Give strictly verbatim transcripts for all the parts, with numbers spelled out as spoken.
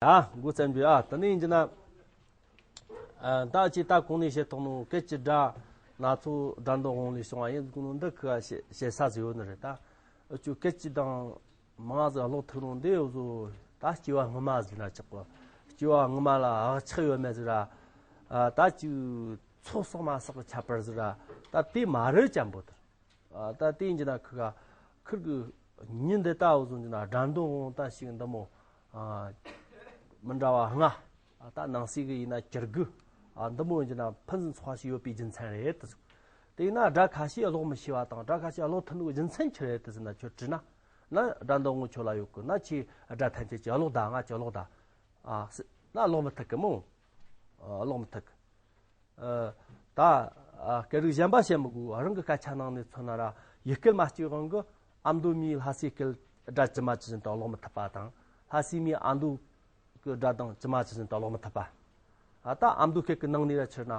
ཨ་འགོ་བརྩམས་རྒྱུ། ཨ་དེ་ནས་ཡིན་གྱི་ན། ཨ་ད་ཅི་ད་གོང་ནས་བཤད་ཐོག་ནོ་སྐད་ཀྱི་སྒྲ་སྣ་ཚོགས་སྒྲ་འདོན་དབང་ལས་བྱུང་བ་ཡིན་དགོས་ནོ་འདི་ཁི་ག་བཤད་བཤད་ས་ཟིག་ཡོད་ནི་རེད་ད། འུ་ཅོ་སྐད་ཀྱི་དང་མང་ཟིག་ཀློག་ཐུབ་རུང་འདི་འུ་ཟོ་ད་སྐྱེ་བ་སྔོན་མ་ཟིག་ན་ཆགས་གོ། སྐྱེ་བ་སྔོན་མ་ལ་བག་ཆགས་ཡོད་མེད་ཟིག་ར། ཨ་ད་ཅིག་ཚོགས་བསགས་མ་བསགས་ཀྱི་ཁྱད་པར་ཟིག་ར། ད་དེ་མ་རེད་ཅན་པོ་དེར། ཨ་ད་དེ་ཡིན་གྱི་ན་ཁི་ག་ཁིར་གི་ཉིན་འདི་ལྟ་བུ་བཟུང་གྱི་ན་དགྲ་འདོན་འོང་ད་ཞིག་འདི་མོ། ཨ་མི་འདྲ་བ་ལྔ། ཨ་ད་ནང་གསེས་གི་ཡིན་ན་གྱུར་དགུ། ཨ་འདི་མོ་ཡིན་གྱི་ན་ཕུན་སུམ་ཚོགས་པ་ཞིག་ཡོད་པའི་རྒྱུ་མཚན་རེད་དེ། དེ་ཡིན་ན་སྒྲ་ཁ་ཤས་ཀློག་མི་ཤེས་པ་དང་སྒྲ་ཁ་ཤས་ཀློག་ཐུབ་ནོ་གི་རྒྱུ་མཚན་ཆི་རེད་དེ་ཟེར་ན་ཁྱོད་དྲིས་ན། ན་དགྲ་འདོན་འོང་ཁྱོད་ལ་ཡོད་གི་ན་ཁྱེད་སྒྲ་ཐམས་ཅད་ཀྱི་ཀློག་ད་ང་ཀྱི་ཀློག་ད། ཨ་ཟེར་ན་ཀློག་མི་ཐུབ་གི་མོ། ཨ་ཀློག་མི་ཐུབ་གི། ཨ་ད་ཨ་སྐད་རིགས་གཞན་པ་བཤད་མི་དགོས། རང་གི་སྐད་ཆ་ནང་ནས་མཚོན་ན་ར་ཡུལ་སྐད་མ་གཅིག་དབང་གི་ཨ་མདོ་མིའི་ལྷ་སའི་སྐད་སྒྲ་ཇི་མ་ཇི་བཞིན་དུ་ཀློག་མི་ཐུབ་པ་དང་། ལྷ་སའི་མིའི་ཨ་མདོ་གི་སྒྲ་གདངས་ཇི་མ་ཇི་བཞིན་དུ་ཀློག་མི་ཐུབ་པ། ཨ་ད་ཨ་མདོ་སྐད་ཀྱི་ནང་ནས་ར་ཕྱིར་ན་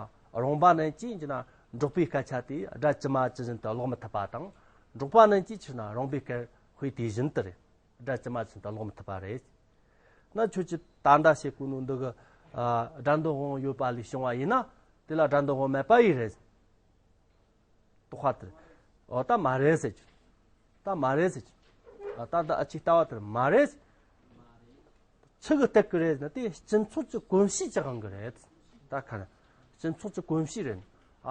རོང་པ་རྣམས་ཀྱིས་ཡིན་གྱི་ན་འབྲོག་པའི་སྐད་ཆ་དེ་སྒྲ་ཇི་མ་ཇི་བཞིན་དུ་ཀློག་མི་ཐུབ་པ་དང་། འབྲོག་པ་རྣམས་ཀྱིས་ཕྱིར་ན་རོང་པའི་སྐད་དཔེ་དེ་བཞིན་དུ་རེད། སྒྲ་ཇི་མ་ཇི་བཞིན་དུ་ཀློག་མི་ཐུབ་པ་རེད། ན་ཁྱོད་ཀྱིས་ད་ལྟ་བཤད་གོ་ནོ་འདི་གི་ཨ་སྒྲ་འདོན་དབང་ཡོད་པ་ལས་བྱུང་བ་ཡིན་ན་དེ་ལ་སྒྲ་འདོན་དབང་མེད་པ་ཡིན་རེད། དོགས་པ་དེར། འོ་ད་མ་རེད་ཟེར་གྱི། ད་མ་རེད་ཟེར་གྱི། ཨ་ད་ད་ཨ་ཅིག་ལྟ་བ་དེར་མ་རེད། ཆི་གི་སྟེགས་གི་རེད་ཟེར་ན་དེ་སྤྱི་ཚོགས་ཀྱི་གོམས་གཤིས་ཀྱི་དབང་གི་རེད། ད་ཁ་ན་སྤྱི་ཚོགས་ཀྱི་གོམས་གཤིས་རེད། ཨ་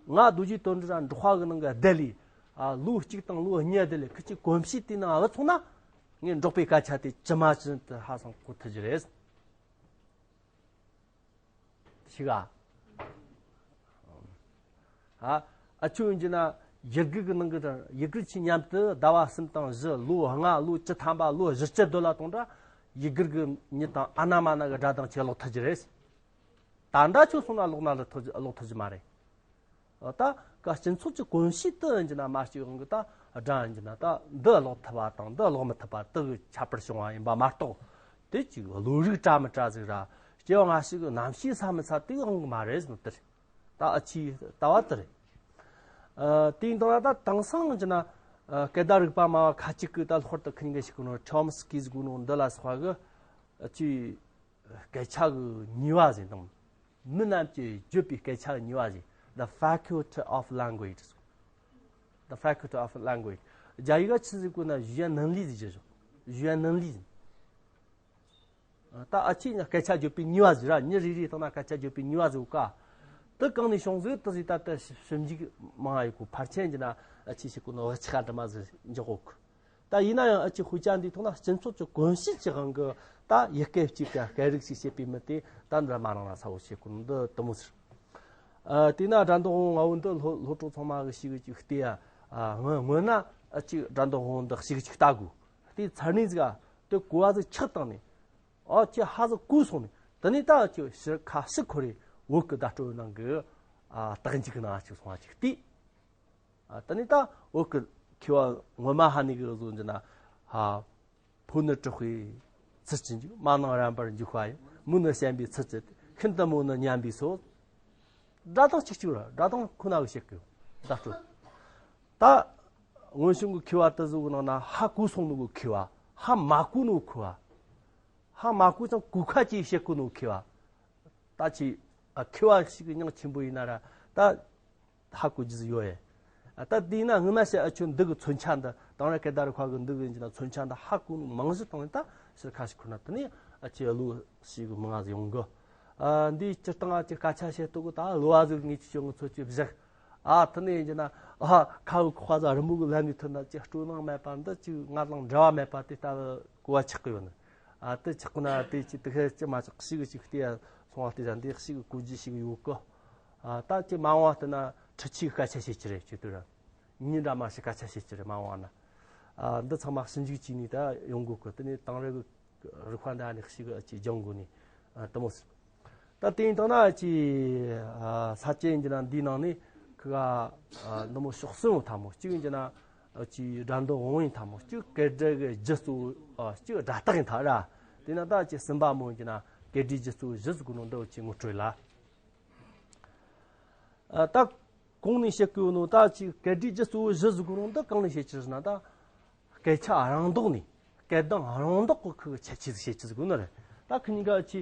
ང་རྡོ་རྗེ་དོན་གྲུབ་ར་འབྲོག་པ་གི་ནང་གི་བསྡད་ལས། ཨ་ལོ་གཅིག་དང་ལོ་གཉིས་བསྡད་ལས་ཁི་ཅིག་གོམས་གཤིས་དེ་ནང་བུད་སོང་ན། ངས་འབྲོག་པའི་སྐད་ཆ་དེ་ཇི་མ་ཇི་བཞིན་དུ་ཧ་སང་གོ་ཐུབ་ཀྱི་རེད། ཤི་ག་ཨ་ཨ་ཆུ་ཡིན་གྱི་ན་ཡུལ་སྒེར་གྱི་ནང་གི་དང་ཡུལ་སྒེར་གྱི་མཉམ་དུ་ཟླ་བ་གསུམ་དང་བཞི་ལོ་ལྔ་ལོ་བཅུ་ཐམ་པ་ལོ་བཞི་བཅུ་སྡོད་ལ་གཏོང་འདྲ། ཡུལ་སྒེར་གྱི་མྱི་དང་ཨ་ན་མ་ན་གི་སྒྲ་གདངས་ཆེ་ཀློག་ཐུབ་ཀྱི་རེད། ད་ལྟ་ཁྱོད་སོང་ན་ཀློག་ན་ལ་ཐུབ་ཀློག་ཐུབ་ཀྱི་མ་རེད། ད་ག་སྤྱི་ཚོགས་ཀྱི་གོམས་གཤིས་དུ་ཡིན་གྱི་ན་མ་སྐྱེས་དབང་གི་ད་སྒྲ་ཡིན་གྱི་ན་ད་འདི་ཀློག་ཐུབ་པ་དང་འདི་ཀློག་མི་ཐུབ་པ་དེ་གི་ཁྱད་པར་བྱུང་བ་ཡིན་པ་མ་གཏོགས། དེ་ཅིག་བློ་རིག་བཀྲ་མི་བཀྲ་ཟིག་ར་སྐྱེ་བ་སྔ་ཕྱི་གི་རྣམ་ཤེས་ས་མི་ས་དེ་གི་དབང་གི་མ་རེད་ཟེར་ནོ་དེ་རེད། ད་ཨ་ཆིའི་ལྟ་བ་དེ་རེད། ཨ་དེ་ཡིན་དང་ད་དེང་སང་ཡིན་གྱི་ན་ཨ་སྐད་བརྡ་རིག་པ་སྨྲ་བ་ཁ་ཅིག་གིས་ད་ལྷོར་དུ་ཁུར་འགའ་ཞིག་གི་ནོ་ཁྲོམ་སི་ཀི་ཟེར་གོ་ནོ་འདི་ལ་སོགས་པ་གི་ཨ་ཆི་སྐད་ཆ་གི་ཉེས་པ་ཟེར་དང་། མི་རྣམས་ཀྱིས་བརྗོད་པའི་སྐད་ཆ་གི་ཉེས་པ་ཟེར། The faculty of language. The faculty of language. རྒྱ་ཡིག་ག་ཆི་ཟེར་གོ་ན་语言能力ཟེར་གྱི། 语言能力ཟེར། ད་ཨ་ཆི་ཡིན་ན་སྐད་ཆ་བརྗོད་པའི་ཉེས་པ་ཟེར་ར། མྱི་རེ་རེ་སྟེང་ན་སྐད་ཆ་བརྗོད་པའི་ཉེས་པ་ཟེར་ག་དེ་གང་ནས་བྱུང་ཟེར་དེ་ཟེར་ད་ལྟ་ཞིབ་འཇུག་མང་ཡོད་གོ། ཕལ་ཆེར་གྱི་ན་ཨ་ཆི་ཞིག་གོ་ནོ་ཨ་ཆི་ཁ་འདྲ་མ་ཟེར་འཇོག་གོ། ད་ཡིན་ན་ཡང་ཨ་ཆི་ཧུ་ཅང་འདིའི་ཐོག་ན་སྤྱི་ཚོགས་ཀྱི་གོམས་གཤིས་ཀྱི་དབང་གིས་ད་ཡི་གེ་གཅིག་ག་སྐད་རིགས་ཤིག་བཤད་པའི་མི་དེ་ད་འདྲ་མ་རང་ན་ས་བོ་བཤད་གོ་ནོ་འདི་དུ་མོ་ཟེར། ཨ་དེས་ན་སྒྲ་འདོན་དབང་ང་བོ་འདི་ལྷོ་ལྷོ་ཕྱོགས་ཚང་མ་གི་ཞིག་གི་ཅིག་བལྟས་ཡ། ཨ་སྔོན་སྔོན་ན་ཨ་ཅིག་སྒྲ་འདོན་དབང་འདི་ཞིག་གི་ཅིག་ལྟ་དགོས། དེ་ཚར་ནས་ཟིག་ཨ་དེ་གོ་བ་ཟིག་ཆགས་བཏང་ནས། ཨ་ཅེ་ཧ་ཟིག་གོ་སོང་ནས་དེ་ནས་ད་ཅེ་ཕྱིར་ཁ་ཕྱིར་འཁོར་རེ་བོད་ཀྱི་བརྡ་སྤྲོད་ནང་གི་ཨ་རྟགས་འཇུག་གི་ནང་ཅིག་སོང་བ་ཅིག་བལྟས། ཨ་དེ་ནས་ད་བོད་ཀྱི་མཁས་པ་སྔོན་མ་ཧ་ནས་གི་བཟོ་འཇི་ན་ཧ། ཕོ་ནི་དྲག་པོའི་ཚུལ་གྱིས་འཇུག་མ་ནིང་རན་པར་འཇུག་པ་ཡིན། མོ་ནི་བྱམས་པའི་ཚུལ་གྱིས་ཤིན་ཏུ་མོ་ནི་མཉམ་པའི་སོ། སྒྲ་གདངས་གཅིག་གཅིག་ར་སྒྲ་གདངས་ཁོ་ན་གི་བཤད་གི་བརྡ་སྤྲོད། ད་སྔོན་བྱུང་གི་མཁས་པ་དེ་ཚོ་གི་ནང་ན་ཧ་གོ་སོང་ནོ་གི་མཁས་པ། ཧ་མ་གོ་ནོ་མཁས་པ། ཧ་མ་གོ་ཙང་གོ་ཁ་ཅིག་བཤད་གོ་ནོ་མཁས་པ། ད་ཅི་ཨ་མཁས་པ་ཞིག་གི་མྱིང་ཆེན་པོ་ཡིན་ན་ར་ད་ཧ་གོ་རྒྱུ་ཟིག་ཡོད་ཡེ། ཨ་ད་དེས་ན་སྔོན་མ་བཤད་ཨ་ཆོ་འདི་གི་མཚོན་ཆ་འདི་དེང་རབས་སྐད་བརྡ་རིག་པ་གི་འདི་གི་ཡིན་གྱི་ན་མཚོན་ཆ་འདི་ཧ་གོ་ནོ་མང་ཟིག་བཏང་ནས་ད་ཕྱིར་ཁ་ཞིག་ཁུར་ན་དེ་ནས་ཨ་ཅེ་བློ་ཞིག་གི་མང་ང་ཟིག་ཡོང་གི། ཨ་འདི་སྤྱིར་བཏང་ཨ་ཅེ་སྐད་ཆ་བཤད་དུས་གི་ད་བློ་བ་ཟིག་ངེས་ཀྱི་ཆོ་ངི་ཚོ་ཅེ་བཞག་ཨ་དེ་ནས་ཡིན་གྱི་ན་ཨ་ཁ་བུ་ཁོག་པ་ཟ་རི་མོ་གི་ལན་ནས་ཐོན་ན་ཅེ་སྤྲོ་སྣང་མེད་པ་འདི་ཅིག་ང་དང་འབྲེལ་བ་མེད་པ་དེ་ལྟ་བུ་གོ་བ་ཆགས་གི་ཡོད་ནི། ཨ་དེ་ཆགས་གི་ན་དེ་ཅི་དེ་ཁ་ཅི་མ་ཆགས་ཤིག་ཅིག་བལྟས་ཡ་སོང་བ་དེ་ཟ་འདི་ཤིག་གོ་རྒྱུ་ཞིག་ཡོད་གི། ཨ་ད་ཅི་མ་འོངས་བ་ལྟ་ན་འཕྲུལ་ཆས་སྐད་ཆ་བཤད་ཀྱི་རེད་ཅེས་དུས་ར། མྱི་འདྲ་མ་ཞིག་སྐད་ཆ་བཤད་ཀྱི་རེད་མ་འོངས་བ་ན། ཨ་འདི་ཚང་མ་ཞིབ་འཇུག་བྱས་ནས་ད་ཡོང་དགོས་གི། དེ་ནས་དེང་རབས་ཀྱི་རིག་པ་འདྲ་ནས་ཞིག་ཅིག་སྦྱང་དགོས་ནས་ཨ་དེ་མོ་ཟེར། ད་དེ་ཡིན་དང་ན་ཅི་ཨ་ས་སྐྱེ་ཡིན་གྱི་ན་འདིའི་ནང་ནས་ཁི་ག་ཨ་འདི་མོ་ཕྱོགས་གསུམ་ཐ་མོ་གཅིག་ཡིན་གྱི་ན་ཅི་སྒྲ་འདོན་དབང་ཡིན་ཐ་མོ་གཅིག་སྐད་སྒྲ་གི་རྒྱུ་གཙོ་བོ་ཨ་གཅིག་སྒྲ་རྟགས་ཡིན་ཐ་ར། དེ་ན་ད་ཅི་གསུམ་པ་མོ་ཡིན་གྱི་ན་སྐད་སྒྲའི་རྒྱུ་གཙོ་བོ་གཞི་ཟིག་གི་ནང་འདི་བ་ཅི་ངོ་སྤྲོད་ལ། ཨ་ད་གོང་ནས་བཤད་གི་ཡོད་ནོ་ད་ཅིག་སྐད་སྒྲའི་རྒྱུ་གཙོ་བོ་གཞི་ཟིག་གི་ནང་འདི་གང་ནས་བཤད་ཀྱི་ཟེར་ན་ད། སྐད་ཆ་རང་ལྡོག་ནས་སྐད་གདངས་རང་ལྡོག་གི་ཁུ་ཁྱད་ཆོས་ཟིག་བཤད་ཀྱི་ཟིག་གོ་ནི་རེད། ད་ཁི་གཉིས་ཀ་ཅི།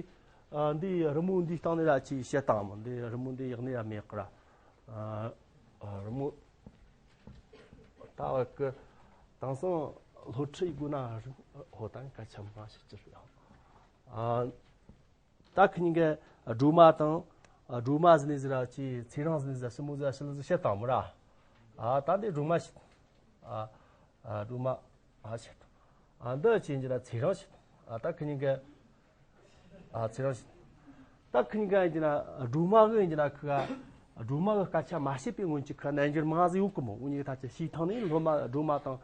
ཨ། འདི་རི་མོ་འདི་སྟེང་ནས་ར་ཅི་བཤད་སྟངས་མོ། འདི་རི་མོ་འདི་ཡག་ནི་ར་མེད་ཀི་ར། ཨ། ཨ། རི་མོ་ད་བ་ཀི་དེང་སང་སློབ་ཁྲིད་དགོས་ན་ཧོ་ད་སྐད་ཆ་མ་བཤད་ཅི་རེད། ཨ། ད་ཁི་གཉིས་ཀ་སྒྲོལ་མ་དང་། ཨ། སྒྲོལ་མ་ཟེར་ནི་ཟེར་ར་ཅི། ཚེ་རིང་ཟེར་ནི་ཟེར་ཞི་མོ་ཟེར་ཞི་ལུ་ཟེར་བཤད་སྟངས་མོ་ར། ཨ། ད་འདི་སྒྲོལ་མ་ཞིག་ཨ། ཨ། སྒྲོལ་མ། ཨ། ཆེ། ཨ། འདི་ཅི་ཡིན་ན་ཚེ་རིང་ཞིག་ཨ། ད་ཁི་གཉིས་ཀ། ཨ། ཚེ་རིང་ཞིག་ད་ཁི་གཉིས་ཀ་ཡིན་ན་སྒྲོལ་མ་གི་ཡིན་ན་ཁི་ག་སྒྲོལ་མ་གི་སྐད་ཆ་མ་བཤད་པའི་སྔོན་གྱི་ཁི་ག་རྣལ་འབྱོར་མང་ཟིག་ཡོད་གི་མོ། འུ་གཉིས་ད་ཅི་ཤེས་ཐང་ནི་སློབ་མ་སྒྲོལ་མ་དང་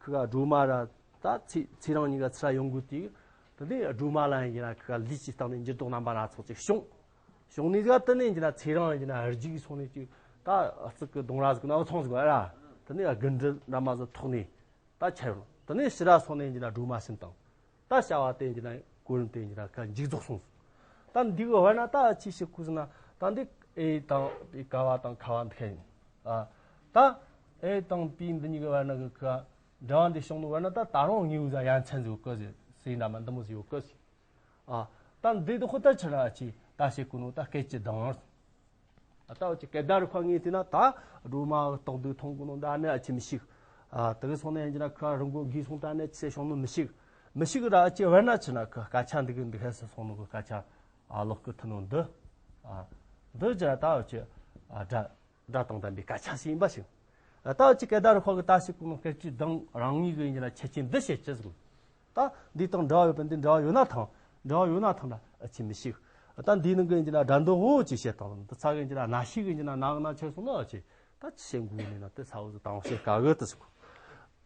ཁི་ག་སྒྲོལ་མ་ར། ད་ཚེ་ཚེ་རིང་གཉིས་ཀ་ཚུར་ཡོང་དགོས་དུས། དེ་ནས་སྒྲོལ་མ་ལ་ཡིན་ན་ཁི་ག་ལུས་ཀྱི་སྟེང་ནས་འགྱུར་ལྡོག་རྣམ་པ་སྣ་ཚོགས་ཅིག་བྱུང་། བྱུང་ནས་ག་དེ་ནས་ཡིན་ན་ཚེ་རིང་ཡིན་ན་རྒྱུགས་སོང་ནས་ཅིག་ད་རྩིག་གི་སྡོང་ར་ཟིག་ན་འཚང་ཟིག་ར། དེ་ནས་དགུན་འབྲུ་འདྲ་མ་ཟིག་ཐོགས་ནས། ད་ཁྱེར་ཡོང་། དེ་ནས་ཕྱི་ར་སོང་ནས་ཡིན་ན་སྒྲོལ་མ་བྱིན་བཏང་། ད་བྱ་བ་དེ་ཡིན་ན་གོ་རིམ་དེ་ཡིན་ན་ཁ་མཇུག་རྫོགས་སོང་། ད་འདི་གི་བར་ན་ད་ཅི་ཞིག་གོ་ཟེར་ན། ད་འདི་ཨེ་དང་པའི་ཀ་བ་དང་ཁ་བ་འདི་ཁ་ཡིན། ཨ། ད་ཨེ་དང་པའི་འདི་གཉིས་ཀྱི་བར་ན་གི་ཁ་འབྲེལ་བ་འདི་བྱུང་ནོ་བར་ན་ད་ད་རུང་དངོས་པོ་ཟ་ཡ་མཚན་ཟིག་གི་ཟེར་འདྲ་མ་འདི་མོ་ཟིག་ཡོད་གི་ཟེར། ཨ། ད་འདི་དུ་ཁོ་ད་ཆི་ར་ཅི་ད་བྱེད་གོ་ནོ་ད་སྐད་ཅིག་དང་། ཨ། ད་འུ་ཅི་སྐད་བརྡ་རུ་ཁ་ངེས་དེ་ན་ད་སྒྲོལ་མ་གི་རྟོག་སྡུད་མཐོང་གོ་ནོ་ད་ནི་ཨ་ཅི་མི་ཤིག་ཨ། དེ་གི་སོང་ནས་ཡིན་ན་ཁ་རང་གོ་གིས་སོང་ད་ནི་ཅི་བྱུང་ནོ་མི་ཤིག་མི་ཤིག་ར་ཨ་ཅི་བར་ན་ཆི་ན་ཁ་སྐད་ཆ་འདི་གི་འདི་ཁ་སི་སོང་ནོ་གི་སྐད་ཆ། ཨ། ལོག་གི་ཐུ་ནོ་འདི། ཨ། འདི་ཅི་ར་ད་འུ་ཅི། ཨ། སྒྲ། སྒྲ་དང་ལྡན་པའི་སྐད་ཆ་ཞིག་ཡིན་པ་ཞིག་ད་འུ་ཅི་སྐད་བརྡ་རུ་ཁ་གི་ད་ཞིག་གོ་ནོ་སྐད་ཅིག་དང་རང་ངོས་གི་ཡིན་ན་ཁྱད་ཆོས་འདི་བཤད་ཅི་ཟིག་ད་འདི་དང་འདྲ་བ་ཡོད་པ་འདི་འདྲ་བ་ཡོད་ན་ཐང་། འདྲ་བ་ཡོད་ན་ཐང་ལ་ཨ་ཅི་མི་ཤིག་ད་འདི་ནང་གི་ཡིན་ན་སྒྲ་འདོགས་འོ་ཅི་བཤད་དང་འདི་ཚ་གི་ཡིན་ན་ན་ཤི་གི་ཡིན་ན་ན་གི་ན་ཆེ་སོང་ན་ཨ་ཅི་ད་ཅི་བཤད་དགོས་ནི་ན་དེ་ས་བོ་ཟིག་དང་བཤད་དཀའ་གི་དེ་ཟིག་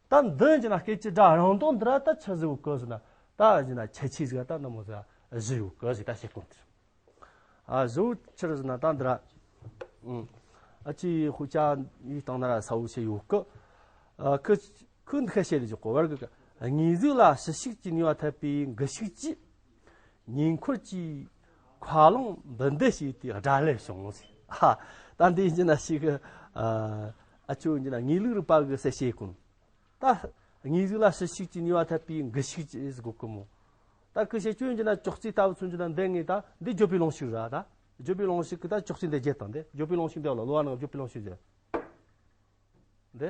ད་འདི་ཡིན་ན་སྐད་ཅིག་སྒྲ་རང་དོན་འདི་ར་ད་ཆི་ཟིག་གོ་ཟེར་ན་ད་ཡིན་ན་ཁྱད་ཆོས་ཟིག་ད་ནི་མོ་ཟིག་བཞི་ཡོད་གི་ཟིག་ད་བཤད་གོ་དེ། ཨ། བཟོ་ཆི་རེད་ཟེར་ན་ད་འདི་ར། ཨ། ཨ་ཅི་ཧུ་ཅ་ཡི་སྟེང་ན་ར་ས་བོ་ཞིག་ཡོད་གི་ཨ། ཁི་ཁི་འདི་ཁ་བཤད་ལས་འཇོག་གོ་བར་གི་དངོས་གཟུགས་ལ་ཕྱི་ཤུགས་ཀྱིས་ནུས་པ་ཐེབས་པའི་འགུལ་ཤུགས་ཀྱིས་ཉེ་འཁོར་གྱི་མཁའ་རླུང་འབུད་འདེད་བྱས་ཏེ་སྒྲ་ལས་བྱུང་ཟེར། ཨ། ད་འདི་ཡིན་ན་ཞིག་ཨ། ཨ་ཅོ་ཡིན་ན་དངོས་ལུགས་རིག་པ་གི་གསལ་བཤད་ཀུན། ད་དངོས་གཟུགས་ལ་ཕྱི་ཤུགས་ཀྱིས་ནུས་པ་ཐེབས་པའི་འགུལ་ཤུགས་ཀྱིས་ཟེར་གོ་གི་མོ། ད་ཁི་བཤད་རྒྱུ་ཡིན་ན་ཅོག་ཙེ་ལྟ་བུ་ཚུན་ཆད་ན་འདི་ངེས་ད་འདི་བརྗོད་པའི་རླུང་ཤུགས་ར་ད། བརྗོད་པའི་རླུང་ཤུགས་ཀྱིས་ད་ཅོག་ཙེ་འདི་བརྗེད་དང་འདི་བརྗོད་པའི་རླུང་ཤུགས་འདི་ལ་གློ་བ་ནང་བརྗོད་པའི་རླུང་ཤུགས་འདི། འདི།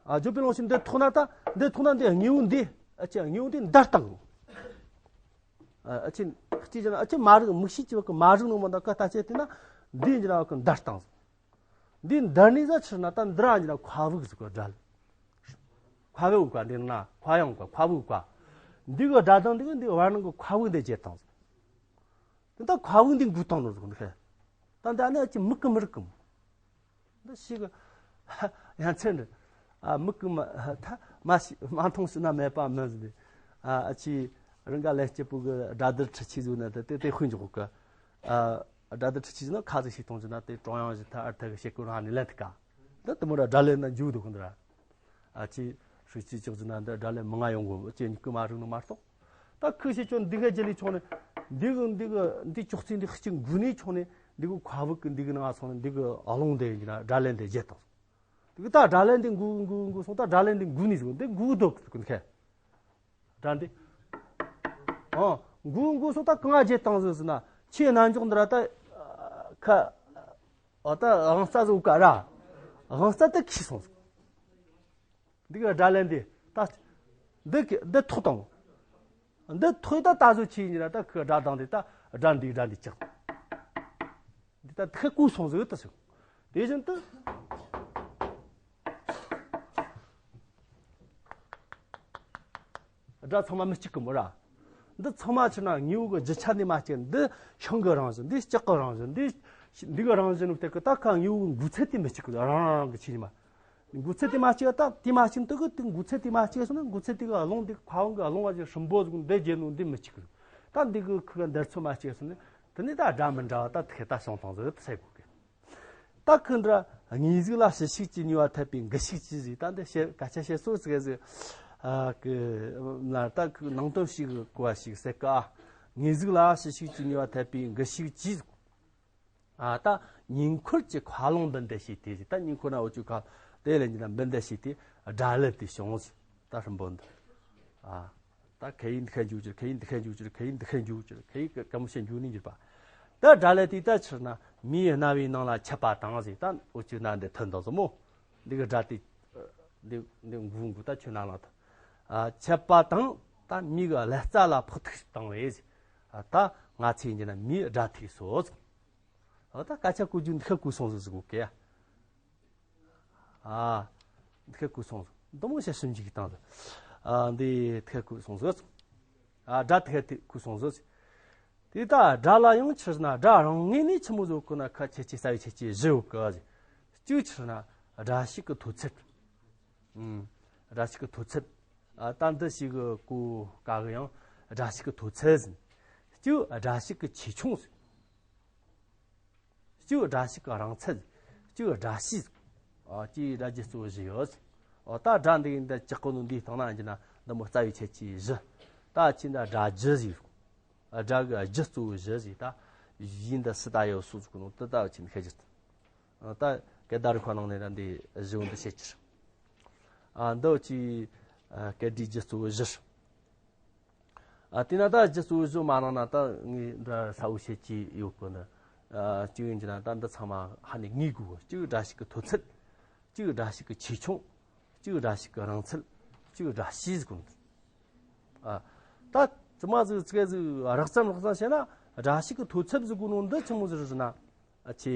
ཨ། བརྗོད་པའི་རླུང་ཤུགས་འདི་ཐོག་ན་ད་འདི་ཐོག་ན་འདི་དངོས་པོ་འདི་ཨ་ཅེ་དངོས་པོ་འདི་འདར་བཏང་། ཨ་ཅེ་གཅིག་བྱས་ན་ཨ་ཅེ་མ་རིག་མིག་ཤེས་ཀྱི་བ་གི་མ་རིག་ནོ་མ་ད་ཀ་ད་ཅེ་དེ་ན་འདི་འདི་ན་བ་གི་འདར་བཏང་། འདི་འདར་ནི་ཟ་ཕྱིར་ན་ད་འདི་ར་འདི་ན་མཁའ་དབུགས་ཟིག་ག་སྒྲ་ལ། མཁའ་དབུགས་ག་འདི་ན་མཁའ་ཡང་ག་མཁའ་དབུགས་ག་འདི་གི་སྒྲ་དང་འདི་གི་འདི་བར་སྣང་གི་མཁའ་དབུགས་འདི་བརྗེད་བཏང་ཟིག་འདི་ད་མཁའ་དབུགས་འདི་འགུལ་བཏང་ནོ་ཟིག་འདི་ཧེ། ད་འདི་ཨ་ནི་ཨ་ཅེ་མིག་གི་མི་རིག་གི་མོ། འདི་ཞིག་ཡ་མཚན་འདི། ཨ། མིག་གི་མ་ཐ་མ་ཤི་མ་མཐོང་ཤི་ན་མེད་པ་མིན་ཟིག་ཨ། ཨ་ཅེ་རང་ག་ལས་སྐྱིད་པོ་གི་སྒྲ་སྡུད་འཕྲུལ་ཆས་ཟིག་ན་དེ་དེ་དེ་ཧུན་འཇོག་གི་ཨ། སྒྲ་སྡུད་འཕྲུལ་ཆས་ཟིག་ན་ཁ་ཟིག་ཤིག་གཏོང་ཟིག་ན་དེ་ཀྲུང་དབྱང་ཞིག་ཐ་ཨར་ཐ་གི་ཤེས་ཀུན་རང་ནས་ལེན་ཐུབ་ཀ་འདི་དེ་མོ་ར་སྒྲ་ལེན་ན་འཇུག་འདུག་གི་འདི་ར། ཨ་ཅེ་ཧྲུའུ་ཅི་ཅོག་ཟིག་ན་འདི་སྒྲ་ལེན་མི་ང་ཡོང་གོ་ཅེ་མིག་གི་མ་རིག་ནོ་མ་གཏོགས། ད་ཁི་ཤེས་ཆོ་འདི་ག་རྗེས་ལས་ཆོག་ནས་འདི་གི་འདི་གི་འདི་ཅོག་ཙེ་འདི་ཤི་འགུལ་ནས་ཆོག་ནས་འདི་གི་མཁའ་དབུགས་གི་འདི་གི་ནང་སོང་ནས་འདི་གི་རླུང་དེ་ཡིན་ན་སྒྲ་ལེན་དེ་བརྗེད་བཏང་། འདི་གི་ད་སྒྲ་ལེན་དེ་འགུལ་འགུལ་འགུལ་སོང་ད་སྒྲ་ལེན་དེ་འགུལ་ནས་སོང་འདི་འགུལ་འདུག་གི་ཁེ། སྒྲ་འདི། ཨ། འགུལ་འགུལ་སོང་ད་གང་བརྗེད་བཏང་ཟིག་ཟེར་ན་ཆེས་ནང་འཇོག་འདི་ར་ད་ཁ། ཨ། ད་དབང་རྩ་ཟིག་ག་ར། དབང་རྩ་དེ་ཁེ་སོང་ཟིག་འདི་གི་སྒྲ་ལེན་འདི་ད། འདི་གི་འདི་ཐོག་དང་། འདི་ཐོག་ད་ད་གཟོད་ཆི་ཡིན་ན་ད་ཁི་སྒྲ་དང་འདི་ད་སྒྲ་འདི་སྒྲ་འདི་ཅག་འདི་ད་ཐི་ཁ་ཀུ་སོང་ཟིག་ད་ཟིག་དེ་བཞིན་དུ་སྒྲ་ཚང་མ་མི་གཅིག་གི་མོ་ར། འདི་ཚང་མ་ཆི་ན་དངོས་པོ་གི་རྒྱུ་ཆ་འདི་མ་གཅིག་འདི་ཤིང་གི་རང་བཞིན་འདི་ལྕགས་གི་རང་བཞིན་འདི་འདི་གི་རང་བཞིན་ནི་སྟེ་གི་ད་ཁ་དངོས་པོ་གི་འགུལ་ཚད་དེ་མི་གཅིག་གི་རང་རང་རང་གི་ཆི་ནི་མ། འགུལ་ཚད་དེ་མ་གཅིག་ད་དེ་མ་གཅིག་དུ་གི་དེ་འགུལ་ཚད་དེ་མ་གཅིག་སོང་ན་འགུལ་ཚད་དེ་གི་རླུང་དེ་ཁ་བང་གི་རླུང་བ་ཞིག་ཧྲིམ་པོ་ཟིག་འདི་རྒྱལ་ནོ་འདི་མི་གཅིག་གི། ད་འདི་གི་ཁུ་གི་འདེར་ཚོད་མ་གཅིག་སོང་ན་དེ་ནི་ད་སྒྲ་མི་འདྲ་བ་ད་དེ་ད་སོང་ཐང་ཟིག་ད་ཟེར་གོ་གི། ད་ཁི་འདྲ་དངོས་གཟུགས་ལ་ཕྱི་ཤུགས་ཀྱིས་ནུས་པ་ཐེབས་པའི་འགུལ་ཤུགས་ཀྱིས་ཟིག་ད་འདི་བཤད་སྐད་ཆ་བཤད་སྲོལ་ཟིག་ཟིག་ཨ་གི་ལ་ད་ཁི་ནང་དོན་ཞིག་གོ་བ་ཞིག་ཟེར་གི་ཨ། དངོས་གཟུགས་ལ་ཕྱི་ཤུགས་ཀྱིས་ནུས་པ་ཐེབས་པའི་འགུལ་ཤུགས་ཀྱིས། ཨ། ད་ཉེ་འཁོར་གྱི་མཁའ་རླུང་འབུད་འདེད་བྱས་ཏེ་ཟིག་ད་ཉེ་འཁོར་ན་འུ་ཅུ་ཁ་དེ་ལས་ཉིན་ན་འབུད་འདེད་བྱས་ཏེ་སྒྲ་ལེན་དེ་བྱུང་ཟིག་ད་ཧྲིམ་པོ་འདི། ཨ། ད་ཁ་ཡིག་འདི་ཁ་འཇུག་ཅིག་ཁ་ཡིག་འདི་ཁ་འཇུག་ཅིག་ཁ་ཡིག་འདི་ཁ་འཇུག་ཅིག་ཁ་ཡིག་གི་ག་མོ་ཤེས་འཇུག་ནི་འགྱུར་པ། ད་སྒྲ་ལས་དེ་ད་ཕྱིར་ན་མིའི་རྣ་བའི་ནང་ལ་ཁྱབ་པ་དང་ཟེར། ད་འོ་ཅིག་ན་འདི་ཐོན་དང་ཟེར་མོ། འདི་གི་སྒྲ་དེ་འདི་འདི་འགུ་འགུ་ད་ཁྱོད་ན་ལ་ད་ཁྱབ་པ་དང་། ད་མིའི་ཀླད་རྩ་ལ་ཕོག་ཐུག་བཏང་བས་ཟེར། ད་ང་ཚོས་འགྱུར་ན་མིའི་སྒྲ་ཐོས་སོ་ཟེར། ད་སྐད་ཆ་གོ་རྒྱུ་འདི་ཁ་གོ་སོང་ཟེར་ཟེར་གོ་ཀེ། ཨ། འདི་ཁ་གོ་སོང་ཟེར། འདི་མོ་ཞེས་ཞིབ་འཇུག་བཏང་ཟེར། ཨ། འདི་ཁ་གོ་སོང་ཟེར། ཨ། སྒྲ་དེ་ཁ་དེ་གོ་སོང་ཟེར། དེ་ད་སྒྲ་ལ་ཡང་ཕྱིར་ན་སྒྲ་རང་ངོས་ནས་ཆི་མོ་ཟེར་གོ་ན་ཁ་ཁྱད་ཆོས་རྩ་བའི་ཁྱད་ཆོས་བཞི་ཡོད་གི་ཟེར། གཅིག་ཕྱིར་ན་སྒྲ་ཞིག་གི་མཐོ་ཚད། ཨུམ། སྒྲ་ཞིག་གི་མཐོ་ཚད། ཨ། ད་འདི་ཞིག་གི་གོ་དཀའ་གི་ཡང་སྒྲ་ཞིག་གི་མཐོ་ཚད་ཟེར། གཅིག་སྒྲ་ཞིག་གི་ཆེ་ཆུང་ཟེར། གཅིག་སྒྲ་ཞིག་གི་རིང་ཚད། གཅིག་སྒྲ་གཤིས། ཨ། གཅིག་སྒྲ་བརྒྱད་གཙོ་བོ་བཞི་ཡོད། ཨ། ད་སྒྲ་འདི་འདི་ཅག་གོ་ནོ་འདིའི་སྟེང་ན་འགྱུར་ན་འདི་མོ་རྩ་བའི་ཁྱད་ཆོས་བཞི། ད་ཅི་འདྲ་སྒྲ་བསྒྱུར་ཟིག་ཨ། སྒྲ་གི་བསྒྱུར་གཙོ་བོ་བཞི་ཟིག་ད་ཡིན་ད་སི་ད་ཡོད་སུ་ཟིག་གོ་ནོ་དེ་ད་ཅི་འདྲ་ཁྱད་ཆོས། ཨ། ད་སྐད་བརྡ་རིག་པ་ནང་ནས་ར་འདི་བཞི་བོ་འདི་བཤད་ཀྱི་རེད། ཨ། འདི་ཅི། ཨ། སྐད་སྒྲའི་བསྒྱུར་གཙོ་བོ་བཞི། ཨ། དེས་ན་ད་བསྒྱུར་གཙོ་བོ་བཞི་མ་གནང་ན་ད་ངས་འདྲ་ས་བོ་བཤད་ཀྱི་ཡོད་གི་ནི། ཨ། གཅིག་ཡིན་གྱི་ན་ད་འདི་ཚང་མ་ཧ་ནས་ངེས་དགོས་གི། གཅིག་སྒྲ་ཞིག་གི་མཐོ་ཚད། གཅིག་སྒྲ་ཞིག་གི་ཆེ་ཆུང་། གཅིག་སྒྲ་ཞིག་གི་རིང་ཚད། གཅིག་སྒྲ་གཤིས་ཟེར་གོ་ནོ། ཨ། ད་ཙི་མ་ཟིག་ཙི་གེ་ཟིག་རགས་ཙམ་རགས་ཙམ་བཤད་ན་སྒྲ་ཞིག་གི་མཐོ་ཚད་ཟེར་གོ་ནོ་འདི་ཆི་མོ་ཟིག་རེད་ཟེར་ན། ཨ་ཆེ།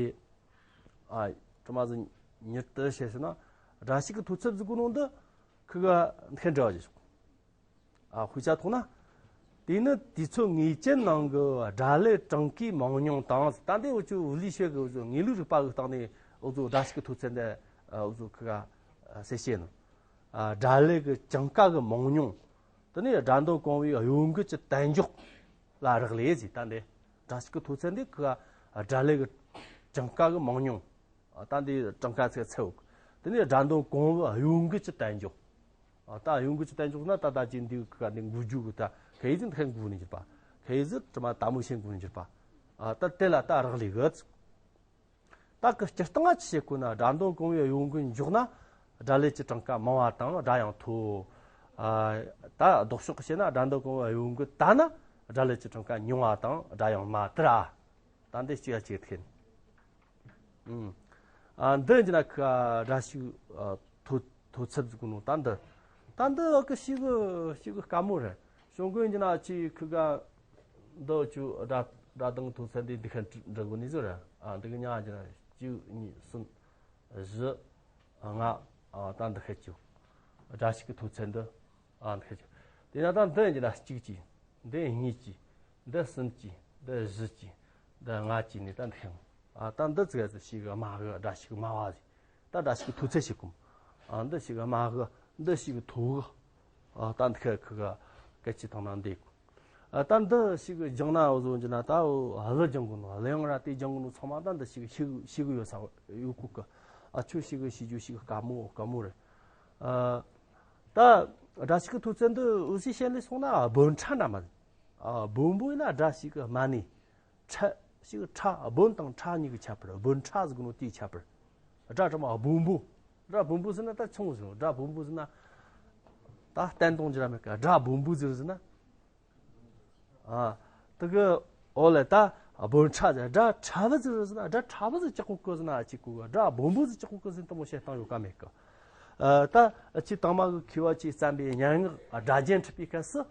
ཨ། ཙི་མ་ཟིག་མྱུར་དུ་བཤད་ཟེར་ན། སྒྲ་ཞིག་གི་མཐོ་ཚད་ཟེར་གོ་ནོ་འདི་ཁི་ག་འདི་ཁ་འདྲ་བ་ཞིག་ཨ། དཔེ་ཆ་ཐོག་ན། དེ་ནི་དུས་ཚོད་ངེས་ཅན་ནང་གི་སྒྲ་ལས་གྲངས་ཀའི་མང་ཉུང་དང་། ད་འདི་འུ་ཚོ་ཝུ་ལི་ཤེ་གི་འུ་ཚོ་དངོས་ལུགས་རིག་པ་གི་སྟེང་ནས་འུ་ཚོ་སྒྲ་ཞིག་གི་མཐོ་ཚད་འདི་འུ་ཚོ་ཁི་ག་གསལ་བཤད་ནོ། ཨ། སྒྲ་ལས་གི་གྲངས་ཀ་གི་མང་ཉུང་། དེ་ནས་སྒྲ་འདོན་གོང་བུའི་གཡོ་འགུལ་གྱི་དལ་འབྱོར་ལ་རག་ལས་ཟེར། ད་འདི་སྒྲ་ཞིག་གི་མཐོ་ཚད་འདི་ཁི་ག་སྒྲ་ལས་གི་གྲངས་ཀ་གི་མང་ཉུང་། ད་འདི་གྲངས་ཀ་ཚད་ཚད་འོག་དེ་ནས་སྒྲ་འདོན་གོང་བུ་གཡོ་འགུལ་གྱི་དལ་འབྱོར། ད་གཡོ་འགུལ་གྱི་དལ་འབྱོར་ན་ད་ད་ཅི་འདི་ག་འདི་འགུལ་རྒྱུ་གི་ད་ཁ་ཡི་ཟིན་ཁ་འགུལ་ནས་གྱུར་པ། ཁ་ཡི་ཟིན་དྲི་མ་ད་མུ་ཤེས་འགུལ་ནས་གྱུར་པ། ད་དེ་ལ་ད་རག་ལས་གི། ད་གི་སྤྱིར་བཏང་ང་ཆི་བྱེད་དགོས་ན། སྒྲ་འདོན་གོང་བུའི་གཡོ་འགུལ་མགྱོགས་ན་སྒྲ་ལས་ཀྱི་གྲངས་ཀ་མང་བ་དང་སྒྲ་ཡང་མཐོ། ད་ལྡོག་ཕྱོགས་ཀྱི་བཤད་ན་སྒྲ་འདོན་གོང་བུའི་གཡོ་འགུལ་དལ་ན་སྒྲ་ལས་ཀྱི་གྲངས་ཀ་ཉུང་བ་དང་སྒྲ་ཡང་དམའ་དེ་ར། ད་འདི་གཅིག་ཡ་གཅིག་ཐེན། ཨ། འདི་ཡིན་ན་ཁ་སྒྲ་ཞིག་མཐོ་མཐོ་ཚད་ཟེར་གོ་ནོ་ད་འདི། ད་འདི་ཨ་ཀི་ཞིག་གི་ཞིག་གི་དཀའ་མོ་རེད། ཞོགས་ཀུན་ཡིན་ན་ཅི་ཁི་ག་འདི་ཆུ་སྒྲ་སྒྲ་གདངས་མཐོ་ཚད་འདི་འདི་ཁ་འདྲི་དགོས་ནི་ཟེར་ར། ཨ། འདི་གི་ཉག་ཡིན་ན་གཅིག་གཉིས་གསུམ་བཞི་ལྔ། ཨ། ད་འདི་ཁ་ཅིག་སྒྲ་ཞིག་གི་མཐོ་ཚད་འདི། ཨ། འདི་ཁ་ཅིག་དེ་ན་ད་འདི་ཡིན་ན་གཅིག་གཅིག་འདི་གཉིས་གཅིག་འདི་གསུམ་གཅིག་འདི་བཞི་གཅིག་འདི་ལྔ་གཅིག་ནས་ད་འདི་ཁ། ཨ། ད་འདི་ཙི་ག་ཙི་ཞིག་གི་དམའ་གི་སྒྲ་ཞིག་དམའ་བ་ཟིག་ད་སྒྲ་ཞིག་གི་མཐོ་ཚད་ཞིག་གོམ། ཨ། འདི་ཞིག་གི་དམའ་གི། འདི་ཞིག་གི་མཐོ་གི། ཨ། ད་འདི་ཁ་ཁི་ག་སྐད་ཆ་བཏང་ན་འདི། ཨ། ད་འདི་ཞིག་གི་སྦྱང་ན་འུ་ཟོ་འཇི་ན་ད་འུ་གླུ་སྦྱང་གོ་ནོ། གླུ་དབྱངས་ར་དེ་སྦྱང་གོ་ནོ་ཚང་མ་ད་འདི་ཞིག་གི་ཤེས་གི་ཤེས་གི་ཡོད་ས་ཡོད་གོ་གི། ཨ། ཁྱོད་ཞིག་གི་ཤེས་རྒྱུ་ཞིག་གི་དཀའ་མོ་དཀའ་མོ་རེད། ཨ། ད་སྒྲ་ཞིག་གི་མཐོ་ཚད་འདི་འུ་ཟོས་བཤད་ལས་སོང་ན་སྦོམ་ཕྲ་འདྲ་མ་རེད། ཨ། སྦོམ་པོ་ཡིན་ན་སྒྲ་ཞིག་གི་དམའ་ནི། ཕྲ་ཞིག་ཕྲ་སྦོམ་དང་ཕྲ་གཉིས་ཀྱི་ཁྱད་པར། སྦོམ་ཕྲ་ཟེར་གོ་ནོ་དེའི་ཁྱད་པར། སྒྲ་ཕྲ་མ་སྦོམ་པོ། སྒྲ་སྦོམ་པོ་ཟེར་ན་ད་ཆུང་ཟེར། སྒྲ་སྦོམ་པོ་ཟེར་ན་ད་བརྟན་གཏོང་རྒྱུ་ར་མེད་ཀ། སྒྲ་སྦོམ་པོ་ཟེར་ཟེར་ན། ཨ། དེ་གི་འོ་ལེ་ད་སྦོམ་ཕྲ་ཟེར། སྒྲ་ཕྲ་བོ་ཟེར་ཟེར་ན། སྒྲ་ཕྲ་བོ་ཟེར་ཅི་གོ་གི་ཟེར་ན་ཅི་གོ་གི། སྒྲ་སྦོམ་པོ་ཟེར་ཅི་གོ་གི་ཟེར་ན་དེ་མོ་བཤད་སྟངས་ཡོད་ཀ་མེད་ཀ། ཨ། ད་ཅི་དང་མ་གི་མཁས་པ་ཅིག་བརྩམས་པའི་སྙན་ངག་སྒྲ་རྒྱན་འཁྲིད་པའི་སྐབས་སུ།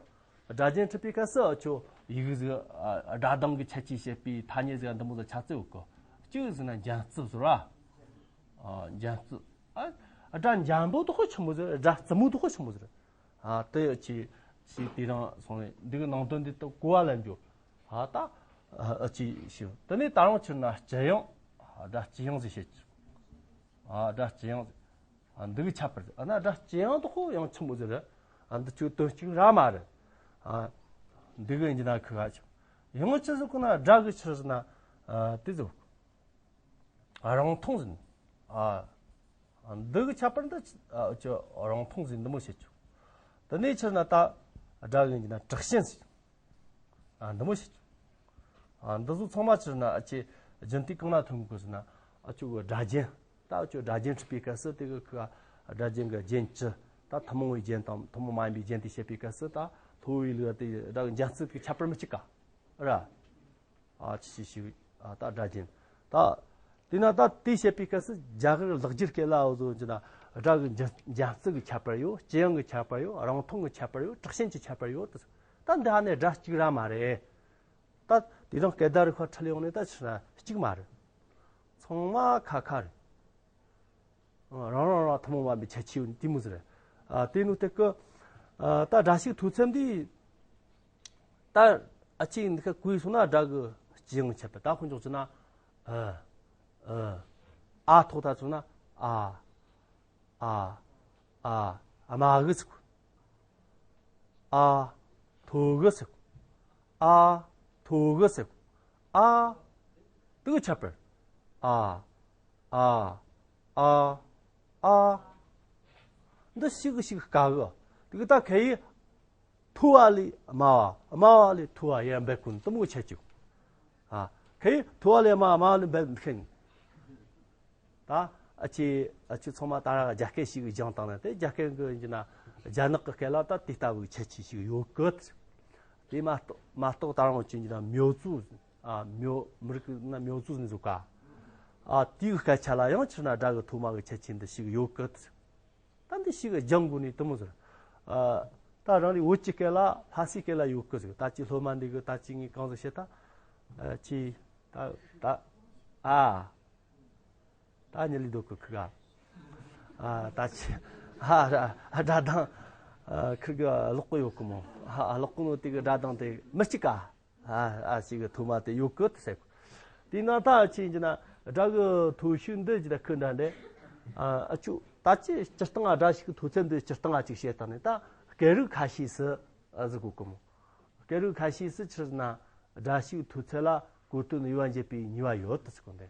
སྒྲ་རྒྱན་འཁྲིད་པའི་སྐབས་སུ་ཁྱོད་ཡི་གེ་ཟིག་ཨ། སྒྲ་གདངས་ཀྱི་ཁྱད་ཆོས་བཤད་པའི་ཐ་སྙད་ཟིག་འདི་མོ་ཟིག་ཆ་ཚིག་ཡོད་གི། གཅིག་ཟེར་ན་འཇམ་རྩུབ་ཟེར་བ། ཨ། འཇམ་རྩུབ། ཨ། སྒྲ་འཇམ་པོ་དེ་ཁོ་ཆི་མོ་ཟིག་སྒྲ་རྩུབ་མོ་དེ་ཁོ་ཆི་མོ་ཟིག་ཨ། དེ་ཡོད་ཅི་ཞིག་དེ་རིང་སོང་བས་འདི་གི་ནང་དོན་འདི་ད་གོ་བ་ལེན་རྒྱུ། ཨ། ད་ཨ་ཅི་ཞིག་དེ་ནས་ད་རུང་ཕྱིར་ན་ལྕི་ཡང་། ཨ། སྒྲ་ལྕི་ཡང་ཟིག་བཤད་ཀྱི། ཨ། སྒྲ་ལྕི་ཡང་ཟིག་ཨ། འདི་གི་ཁྱད་པར་ཟིག་ཨ་ན་སྒྲ་ལྕི་ཡང་དེ་ཁོ་ཡང་ཆི་མོ་ཟིག་རེད། ཨ། འདི་ཆོ་དོན་གཅིག་ར་མ་རེད། ཨ། འདི་གི་ཡིན་གྱི་ན་ཁི་ག་ཆོ་ཡང་ཆི་ཟིག་གོ་ན་སྒྲ་གི་ཆི་ཟིག་ན། ཨ། དེ་ཟིག་ཨ། རིང་ཐུང་ཟིག་ཨ། འདི་གི་ཁྱད་པར་འདི་ཨ་ཆོ་རིང་ཐུང་ཟིག་འདི་མོ་བཤད་ཆོག་དེ་ནས་ཕྱིར་ན་ད་སྒྲ་གི་ཡིན་གྱི་ན་དྲག་ཞན་ཟིག་ཨ། འདི་མོ་བཤད་ཆོག་ཨ། འདི་ཚོ་ཚང་མ་ཕྱིར་ན་ཨ་ཆེ་རྒྱུན་མཐུད་གང་ན་ཐོན་དགོས་ཟེར་ན། ཨ་ཆོ་གི་སྒྲ་རྒྱན། ད་ཨ་ཆོ་སྒྲ་རྒྱན་འཁྲིད་པའི་སྐབས་སུ་དེ་གི་ཁ་སྒྲ་རྒྱན་གི་རྒྱན་བཅུ། ད་ཐུན་མོང་བའི་རྒྱན་དང་ཐུན་མོང་མ་ཡིན་པའི་རྒྱན་དེ་བཤད་པའི་སྐབས་སུ་ད་ མཐོ་བའི་ལུགས་དེ་སྒྲ་གི་འཇམ་རྩུབ་ཀྱི་ཁྱད་པར་མི་གཅིག་ག་ར། ཨ་ཅི་ཞིག་ཞིག་ཨ་ད་སྒྲ་རྒྱན། ད་དེས་ན་ད་དེ་བཤད་པའི་སྐབས་སུ་རྒྱ་གར་ལེགས་སྦྱར་སྐད་ལ་འོ་ཟོ་ཅི་ན་སྒྲ་གི་འཇམ་འཇམ་རྩུབ་ཀྱི་ཁྱད་པར་ཡོད། ལྕི་ཡང་གི་ཁྱད་པར་ཡོད། རིང་ཐུང་གི་ཁྱད་པར་ཡོད། དྲག་ཞན་གྱི་ཁྱད་པར་ཡོད། ད་འདི་ཧ་ནས་སྒྲ་གཅིག་ར་མ་རེད། ད་དེ་རིང་སྐད་བརྡ་རིག་པ་ཁྲིད་ཡོང་ནས་ད་ཕྱིར་ན་གཅིག་མ་རེད། ཚང་མ་ཁ་ཁ་རེད། རང་རང་རང་ཐུན་མོང་མ་ཡིན་པའི་ཁྱད་ཆོས་ཡོད་དེ་མོ་ཟེར། ཨ་དེ་ནུ་དེ་ཀི་ཨ་ད་སྒྲ་ཞིག་མཐོ་ཚད་འདི་ད་ཨ་ཅིག་འདི་ཁ་གུས་སོང་ན་སྒྲ་གི་སྤྱི་ཡང་ཁྱད་པར། ད་ཁོང་ཆོག་ཅི་ན་ཨ་ཨ་ཨ་ཐོག་ད་ཚུགས་ན་ཨ་ཨ་ཨ་ཨ་མ་གི་ཚུགས། ཨ་མཐོ་གི་ཟེར། ཨ་མཐོ་གི་ཟེར། ཨ་དེ་གི་ཁྱད་པར། ཨ་ཨ་ཨ་ཨ། འདི་ཞིག་ཞིག་དཀའ་གི། དེ་གི་ད་ཁ་ཡི་མཐོ་བ་ལས་དམའ་བ། དམའ་བ་ལས་མཐོ་བ་ཡར་འབེབས་ཀུན་དུ་མོ་ཆད་ཅིག་ཨ་ཁ་ཡི་མཐོ་བ་ལས་དམའ། དམའ་བ་ལས་འབེབས་མཁན། ད་ཨ་ཅེ་ཨ་ཅེ་ཚང་མ་ད་ར་རྒྱ་སྐད་ཞིག་སྦྱངས་བཏང་ན་དེ་རྒྱ་སྐད་གི་ཡིན་གྱི་ན་རྒྱ་ནག་གི་སྐད་ལ་ད་དེ་ལྟ་བུའི་ཁྱད་ཆོས་ཤིག་ཡོད་གི། དེ་མ་གཏོགས་མ་གཏོགས་ད་རང་ཅི་ཡིན་གྱི་ན་མྱོ་ཙུ་ཨ་མྱོ་མི་རིགས་ན་མྱོ་ཙུ་ནི་ཟུག་ག་ཨ་དེའི་སྐད་ཆ་ལ་ཡང་ཕྱིར་ན་སྒྲ་གི་མཐོ་དམའ་གི་ཁྱད་ཆོས་འདི་ཞིག་ཡོད་གི། ད་འདི་ཞིག་སྦྱང་དགོས་ནི་དུ་མོ་ཟེར། ཨ་ད་རང་རེ་བོད་ཀྱི་སྐད་ལ་ལྷ་སའི་སྐད་ལ་ཡོད་གི་ཟེར། ད་ཅི་སློབ་མ་འདི་གི་ད་ཅི་ངས་གང་ཟེར་བཤད་ད། ཨ་ཅི་ད་ད་ཨ། ད་ཉི་ལི་དོ་ཀི་ཁི་ག་ཨ་ད་ཆི་ཨ་ཨ་སྒྲ་གདངས་ཨ་ཁི་གི་ཀློག་གི་ཡོད་གི་མོ། ཨ་ཀློག་གི་ནོ་དེ་གི་སྒྲ་གདངས་དེ་མི་གཅིག་ག་ཨ་ཨ་ཞིག་གི་ཐོག་མ་དེ་ཡོད་གི་ཟེར། དེ་ན་ད་ཆི་ཡིན་གྱི་ན་སྒྲ་གི་མཐོ་ཤོས་འདི་ཅི་ད་ཁི་འདྲ་འདྲ། ཨ་ཨ་ཆུ་ད་ཅི་སྤྱིར་བཏང་ཨ་སྒྲ་ཞིག་གི་མཐོ་ཚད་འདི་སྤྱིར་བཏང་ཨ་ཅིག་བཤད་སྟངས་ནི་ད་སྐད་རིགས་ཁ་ཤས་སུ་ཨ་ཟེར་གོ་གི་མོ། སྐད་རིགས་ཁ་ཤས་སུ་ཕྱིར་ན་སྒྲ་ཞིག་མཐོ་ཚད་ལ་གོ་དོན་དབྱེ་བ་འབྱེད་པའི་ནུས་པ་ཡོད་དུ་ཟེར་གོ་འདི།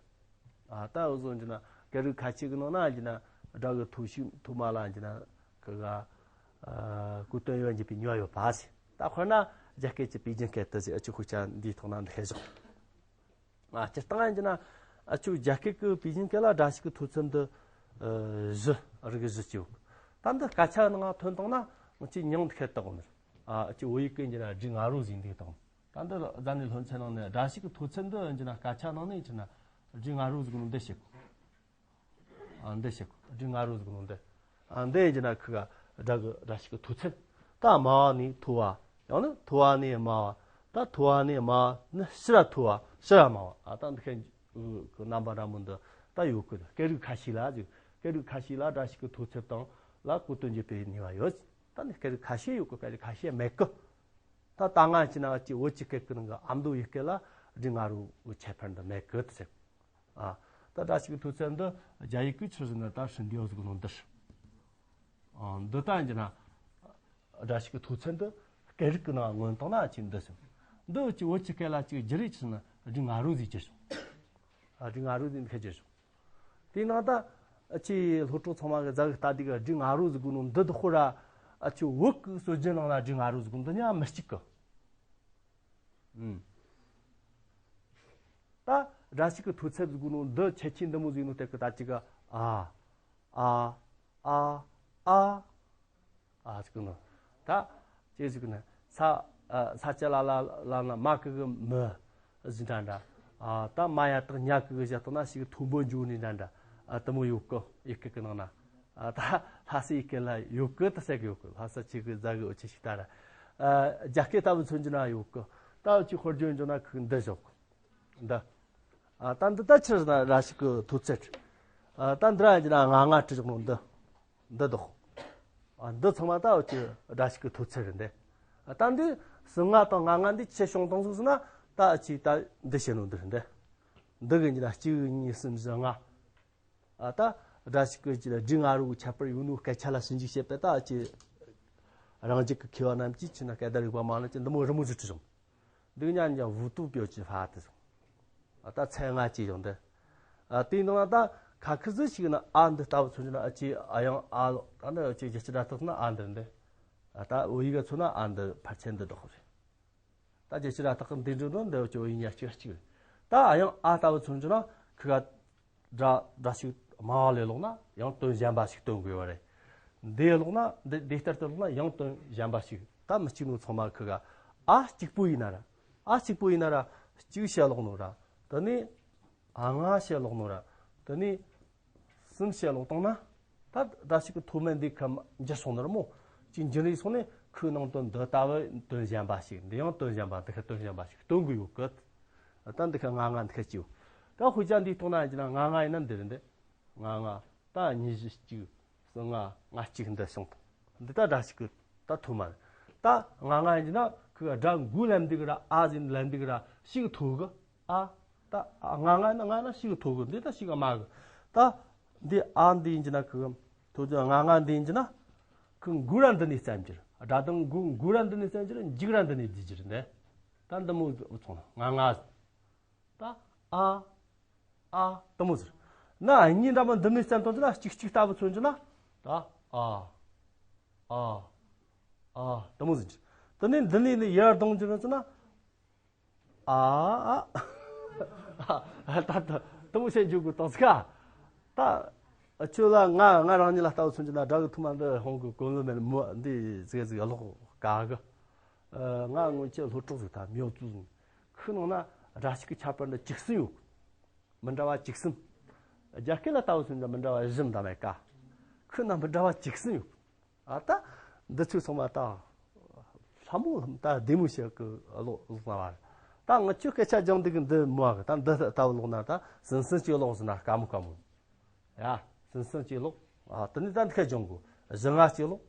ཨ་ད་འུ་ཚོ་འདི་ན་སྐད་རིགས་ཁ་ཤས་ཀྱི་ནང་ན་འདི་ན་སྒྲ་གི་མཐོ་ཤོས་མཐོ་དམའ་ལ་འདི་ན་ཁི་ག་ཨ་གོ་དོན་དབྱེ་བ་འབྱེད་པའི་ནུས་པ་ཡོད་པ་ཟེར། ད་དཔེར་ན་རྒྱ་སྐད་ཀྱི་པེ་ཅིན་སྐད་དུ་ཟེར་ཨ་ཅི་ཁུ་ཆ་འདིའི་ཐོག་ན་འདི་ཤེས་བཞག་ཨ་སྤྱིར་བཏང་ཡིན་གྱི་ན་ཨ་ཆུ་རྒྱ་སྐད་ཀྱི་པེ་ཅིན་སྐད་ལ་སྒྲ་ཞིག་གི་མཐོ་ཚད་འདི་ཨ་བཞི་རིགས་བཞི་ཅིག་ཡོད། ད་འདི་སྐད་ཆ་ནང་ཐོན་བཏང་ན་ང་ཅི་མྱིང་འདི་ཁེལ་བཏགས་མེད། ཨ་ཅི་བོད་ཡིག་གི་ཡིན་གྱི་ན་སྒྲའི་ང་རོ་ཟིག་འདི་བཏང་། ད་འདི་ཟླ་ནས་སློབ་ཚན་ནང་ནས་སྒྲ་ཞིག་གི་མཐོ་ཚད་འདི་ཡིན་གྱི་ན་སྐད་ཆ་ནང་ནས་ཡིན་གྱི་ན་སྒྲའི་ང་རོ་ཟིག་ནོ་འདི་བཤད་གོ་ཨ་འདི་བཤད་གོ་སྒྲའི་ང་རོ་ཟིག་ནོ་འདི། ཨ་འདི་ཡིན་གྱི་ན་ཁི་ག་སྒྲ་གི་སྒྲ་ཞིག་གི་མཐོ་ཚད། ད་དམའ་བ་ནས་མཐོ་བ། ཡང་ན་མཐོ་བ་ནས་དམའ་བ། ད་མཐོ་བ་ནས་དམའ་བ་ནི་ཕྱིར་མཐོ་བ་ཕྱིར་དམའ་བ། ཨ་ད་འདི་ཁའི་རྣམ་པ་འདྲ་མོ་འདི་ད་ཡོད་གི། སྐད་རིགས་ཁ་ཤས་ལ་ཟེར། སྐད་རིགས་ཁ་ཤས་ལ་སྒྲ་ཞིག་གི་མཐོ་ཚད་དང་ལ་གོ་དོན་འབྱེད་པའི་ནུས་པ་ཡོད། ད་ནི་སྐད་རིགས་ཁ་ཤས་ཡོད་གི། སྐད་རིགས་ཁ་ཤས་མེད་གི། ད་ད་ང་ཅི་ན་ཅི་བོད་ཀྱི་སྐད་ཀྱི་ནང་གི་ཨ་མདོ་ཡི་སྐད་ལ་སྒྲའི་ང་རོ་ཁྱད་པར་འདི་མེད་གི་ཟེར། ཨ། ད་སྒྲ་ཞིག་གི་མཐོ་ཚད་འདི་རྒྱ་ཡིག་གི་ཆི་ཟེར་ན་ད་ཧྲིན་ཏེའོ་ཟེར་གོ་ནོ་འདི་རེད། ཨ། འདི་ལྟ་ཡིན་ན་སྒྲ་ཞིག་གི་མཐོ་ཚད་འདི་སྐད་རིགས་ཀྱི་ནང་མངོན་བཏང་ན་ཅི་འདི་ཟེར། འདི་ཅི་བོད་ཀྱི་སྐད་ལ་ཅིག་བསྒྱུར་རེ་ཆི་ཟེར་ན་སྒྲའི་ང་རོ་ཟིག་གྱུར་བྱུང་། ཨ། སྒྲའི་ང་རོ་ཟིག་འདི་ཁ་གྱུར་བྱུང་། དེ་ནང་ད་ཨ་ཅི་སློབ་གྲོགས་ཚང་མ་གི་ཛ་གི་ལྟ་དུས་གི་སྒྲའི་ང་རོ་ཟིག་གོ་ནོ་འདི་དག་ཁོ་ར་ཨ་ཅི་བོད་ཀྱི་སྲོལ་རྒྱུན་ནང་ན་སྒྲའི་ང་རོ་ཟིག་གོ་འདི་ཉག་མི་གཅིག་གི། ཨུམ། ད་སྒྲ་ཞིག་གི་མཐོ་ཚད་ཟིག་གོ་ནོ་འདི་ཁྱད་ཆོས་འདི་མོ་ཟིག་ནོ་དེ་གི་ད་ཅི་གི་ཨ། ཨ། ཨ། ཨ། ཨ་ཟིག་གོ་ནོ། ད་ཅི་ཟིག་གོ་ནོ། ས། ཨ། ས་ཆ་ལ་ལ་ལ་ན་མ་གི་གི་མི་ཟིག་འདྲ་འདྲ། ཨ། ད་མ་ཡ་དག་ཉ་གི་གི་བཞག་ཏོ་ན་ཞིག་མཐོན་པོ་འཇུག་ནི་འདྲ་འདྲ། ཨ། དེ་མོ་ཡོད་གི་ཡི་གེ་གི་ནང་ན། ཨ། ད་ལྷ་སའི་སྐད་ལ་ཡོད་གི་ད་ཟེར་གི་ཡོད་གི། ལྷ་ས་ཆི་གི་ཛ་གི་འོ་ཆི་ཞིག་ད་ར། ཨ། རྒྱ་སྐད་ལྟ་བུ་མཚོན་རྒྱུ་ན་ཡོད་གི། ད་འུ་ཅི་ཧོར་རྒྱུན་འཇོག་ན་ཁུག་འདི་བཞག་འདི། ཨ། ད་འདི་ད་ཆི་ཟེར་ན་སྒྲ་ཞིག་གི་མཐོ་ཚད། ཨ། ད་འདི་ར་ཡིན་ན་ང་ང་བྲི་བཞག་ནོ་འདི། འདི་དག་ཨ། འདི་ཚང་མ་ད་འུ་ཅི་སྒྲ་ཞིག་གི་མཐོ་ཚད་རེད་འདི། ཨ། ད་འདི་གསུམ་ང་དང་ང་ང་འདི་ཆེ་ཆུང་དང་ཟུག་ཟེར་ན་ད་འུ་ཅི་ད་འདི་བཤད་ནོ་འདི་རེད་འདི། འདི་གི་འདི་ན་གཅིག་གཉིས་གསུམ་བཞི་ལྔ། ཨ། ད་སྒྲ་ཞིག་གི་ཅི་ལ་སྒྲའི་ང་རོ་གི་ཁྱད་པར་ཡོད་ནོ་སྐད་ཆ་ལ་ཞིབ་འཇུག་བྱེད་པ་ད་ཅི། རང་རྒྱུད་ཀྱི་མཁས་པ་རྣམས་ཀྱིས་ཆི་ན་སྐད་བརྡ་རིག་པ་མ་ལ་ཅི་འདི་མོ་རི་མོ་ཟིག་བྲིས་བྱུང་། འདི་གི་ཉན་ཀྱང་ཝུ་ཏུ་པྱོ་ཅི་ཧྥ་དེ་སོང་། ཨ། ད་ཚད་ལྔ་ཅི་ཡོང་དེ། ཨ། དེའི་ནང་ན་ད་ཁ་ཁི་ཟིག་ཞིག་ན་ཨ་འདི་ལྟ་བུ་མཚོན་རྒྱུ་ན་ཨ་ཅི་ཨ་ཡང་ཨ་ལོ། ད་འདི་ཨ་ཅི་རྒྱལ་སྤྱི་སྒྲ་རྟགས་ན་ཨ་འདི་འདི། ཨ། ད་བོད་ཡིག་ག་མཚོན་ན་ཨ་འདི་ཕལ་ཆེར་འདི་དག་རེད། ད་རྒྱལ་སྤྱི་སྒྲ་རྟགས་འདི་འདྲ་འདི་འདི་ཅོ་ཡིན་ཡ་གཅིག་གཅིག་རེད། ད་ཨ་ཡང་ཨ་ལྟ་བུ་མཚོན་རྒྱུ་ན་ཁི་ག་སྒྲ་སྒྲ་ཞིག་དམའ་བ་ལས་ལོག་ན་ཡང་དོན་གཞན་པ་ཞིག་སྟོན་དགོས་པ་རེད། འདི་ལོག་ན་འདི་འདི་ལྟར་དུ་ལོག་ན་ཡང་དོན་གཞན་པ་ཞིག་ ད་མི་གཅིག་ནོ་ཚང་མ་ཁི་ག་ཨ་གཅིག་པོ་ཡིན་ན་ར། ཨ་གཅིག་པོ་ཡིན་ན་ར། གཅིག་བཤད་ལོག་ནོ་ར། དེ་ནས་ཨ་ལྔ་བཤད་ལོག་ནོ་ར། དེ་ནས་གསུམ་བཤད་ལོག་བཏང་ན། ད་ད་ཞིག་གི་ཐོག་མ་འདི་ཁ་འགྱུར་སོང་ནི་ར་མོ། ཅིག་འགྱུར་རེ་སོང་ནས་ཁོའི་ནང་དོན་འདི་ལྟ་བུ་དོན་གཞན་པ་ཞིག་འདི་ཡང་དོན་གཞན་པ་འདི་ཁ་དོན་གཞན་པ་ཞིག་སྟོན་གི་ཡོད་གི། ད་འདི་ཁ་ང་ང་འདི་ཁ་ཅིའོ། ད་དཔེ་ཆ་འདི་ཐོག་ན་ཡིན་ན་ང་ང་ཡིན་ན་འདི་རེད་འདི། ང་ང་ད་ཉི་ཤུ་གཅིག་གསུམ་ལྔ་ལྔ་གཅིག་འདི་སོང་། འདི་ད་སྒྲ་ཞིག་གི་ད་ཐོག་མ་རེད། ད་ང་ང་ཡིན་ན་ཁོའི་སྒྲ་འགོ་ལེན་འདི་གི་ར་ཨ་ཟིན་ལེན་འདི་གི་ར་ཞིག་ཐོག་གི་ཨ། ད་ང་ང་ན་ང་ན་ཞིག་ཐོག་གི་འདི་ད་ཞིག་མ་གི། ད་འདི་ཨ་འདི་ཡིན་གྱི་ན་ཁི་ཐོག་གི་ང་ང་འདི་ཡིན་གྱི་ན། ཁི་འགོ་ར་འདི་ནས་བཙན་གྱི་ར། སྒྲ་དང་འགོ་འགོ་ར་འདི་ནས་བཙན་གྱི་ར། འཇིག་ར་འདི་ནས་བསྡུས་ཀྱི་ར་འདི། ད་འདི་མོ་ཚོང་ང་ང་། ད་ཨ་ཨ་འདི་མོ་ཟེར། ན་གཉིས་འདྲ་མ་འདི་ནས་བཙན་བཏང་གྱི་ན་གཅིག་གཅིག་ལྟ་བུ་མཚོན་གྱི་ན། ད་ཨ་ཨ་ཨ་འདི་མོ་ཟེར་གྱི། དེ་ནས་འདི་ནས་ནི་ཡར་གཏོང་གྱི་ར་ཟེར་ན། ཨ་ཨ། ད་ད་དུ་མོ་ཤེས་འཇུག་གི་དང་སྐ། ད་ཁྱོད་ལ་ང་ང་རང་ཉིད་ལ་ལྟ་བུ་མཚོན་གྱི་ན་སྒྲ་གི་ཐོག་མ་འདི་ཧོང་གི་གོ་ལོ་མེད་མོ་འདི་ཟིག་ཟིག་ལོག་ག་གི། ང་སྔོན་ཆད་སློབ་གྲོགས་ཟིག་ད་མྱོ་ཙུ་ཟིག་ཁོའི་ནང་ན་སྒྲ་ཞིག་གི་ཁྱད་པར་འདི་བཅུ་གསུམ་ཡོད། མི་འདྲ་བ་བཅུ་གསུམ། རྒྱ་སྐད་ལ་ལྟ་བུ་མཚོན་གྱི་ན་མི་འདྲ་བ་བཞི་འདྲ་མེད་ཀ། ཁོའི་ནང་མི་འདྲ་བ་བཅུ་གསུམ་ཡོད། ཨ་ད། འདི་ཚོའི་ཚང་མ་ད། ལྷ་མོ་ལྷམ་ད་བདེ་མོ་ཞིག་གི་ལོག་ལོག་ན་བར། ད་ང་ཆོས་སྐད་ཆ་སྦྱང་འདི་གི་འདི་མོ་གི་ད་འདི་ལྟ་བུ་ལོག་ན་ད་སིན་སིན་གཅིག་ལོག་ཟིན་ན་དཀའ་མོ་དཀའ་མོ། ཡ། སིན་སིན་གཅིག་ལོག་ཨ་དེ་ནས་ད་འདི་ཁ་སྦྱང་དགོས། བཞི་ལྔ་གཅིག་ལོག་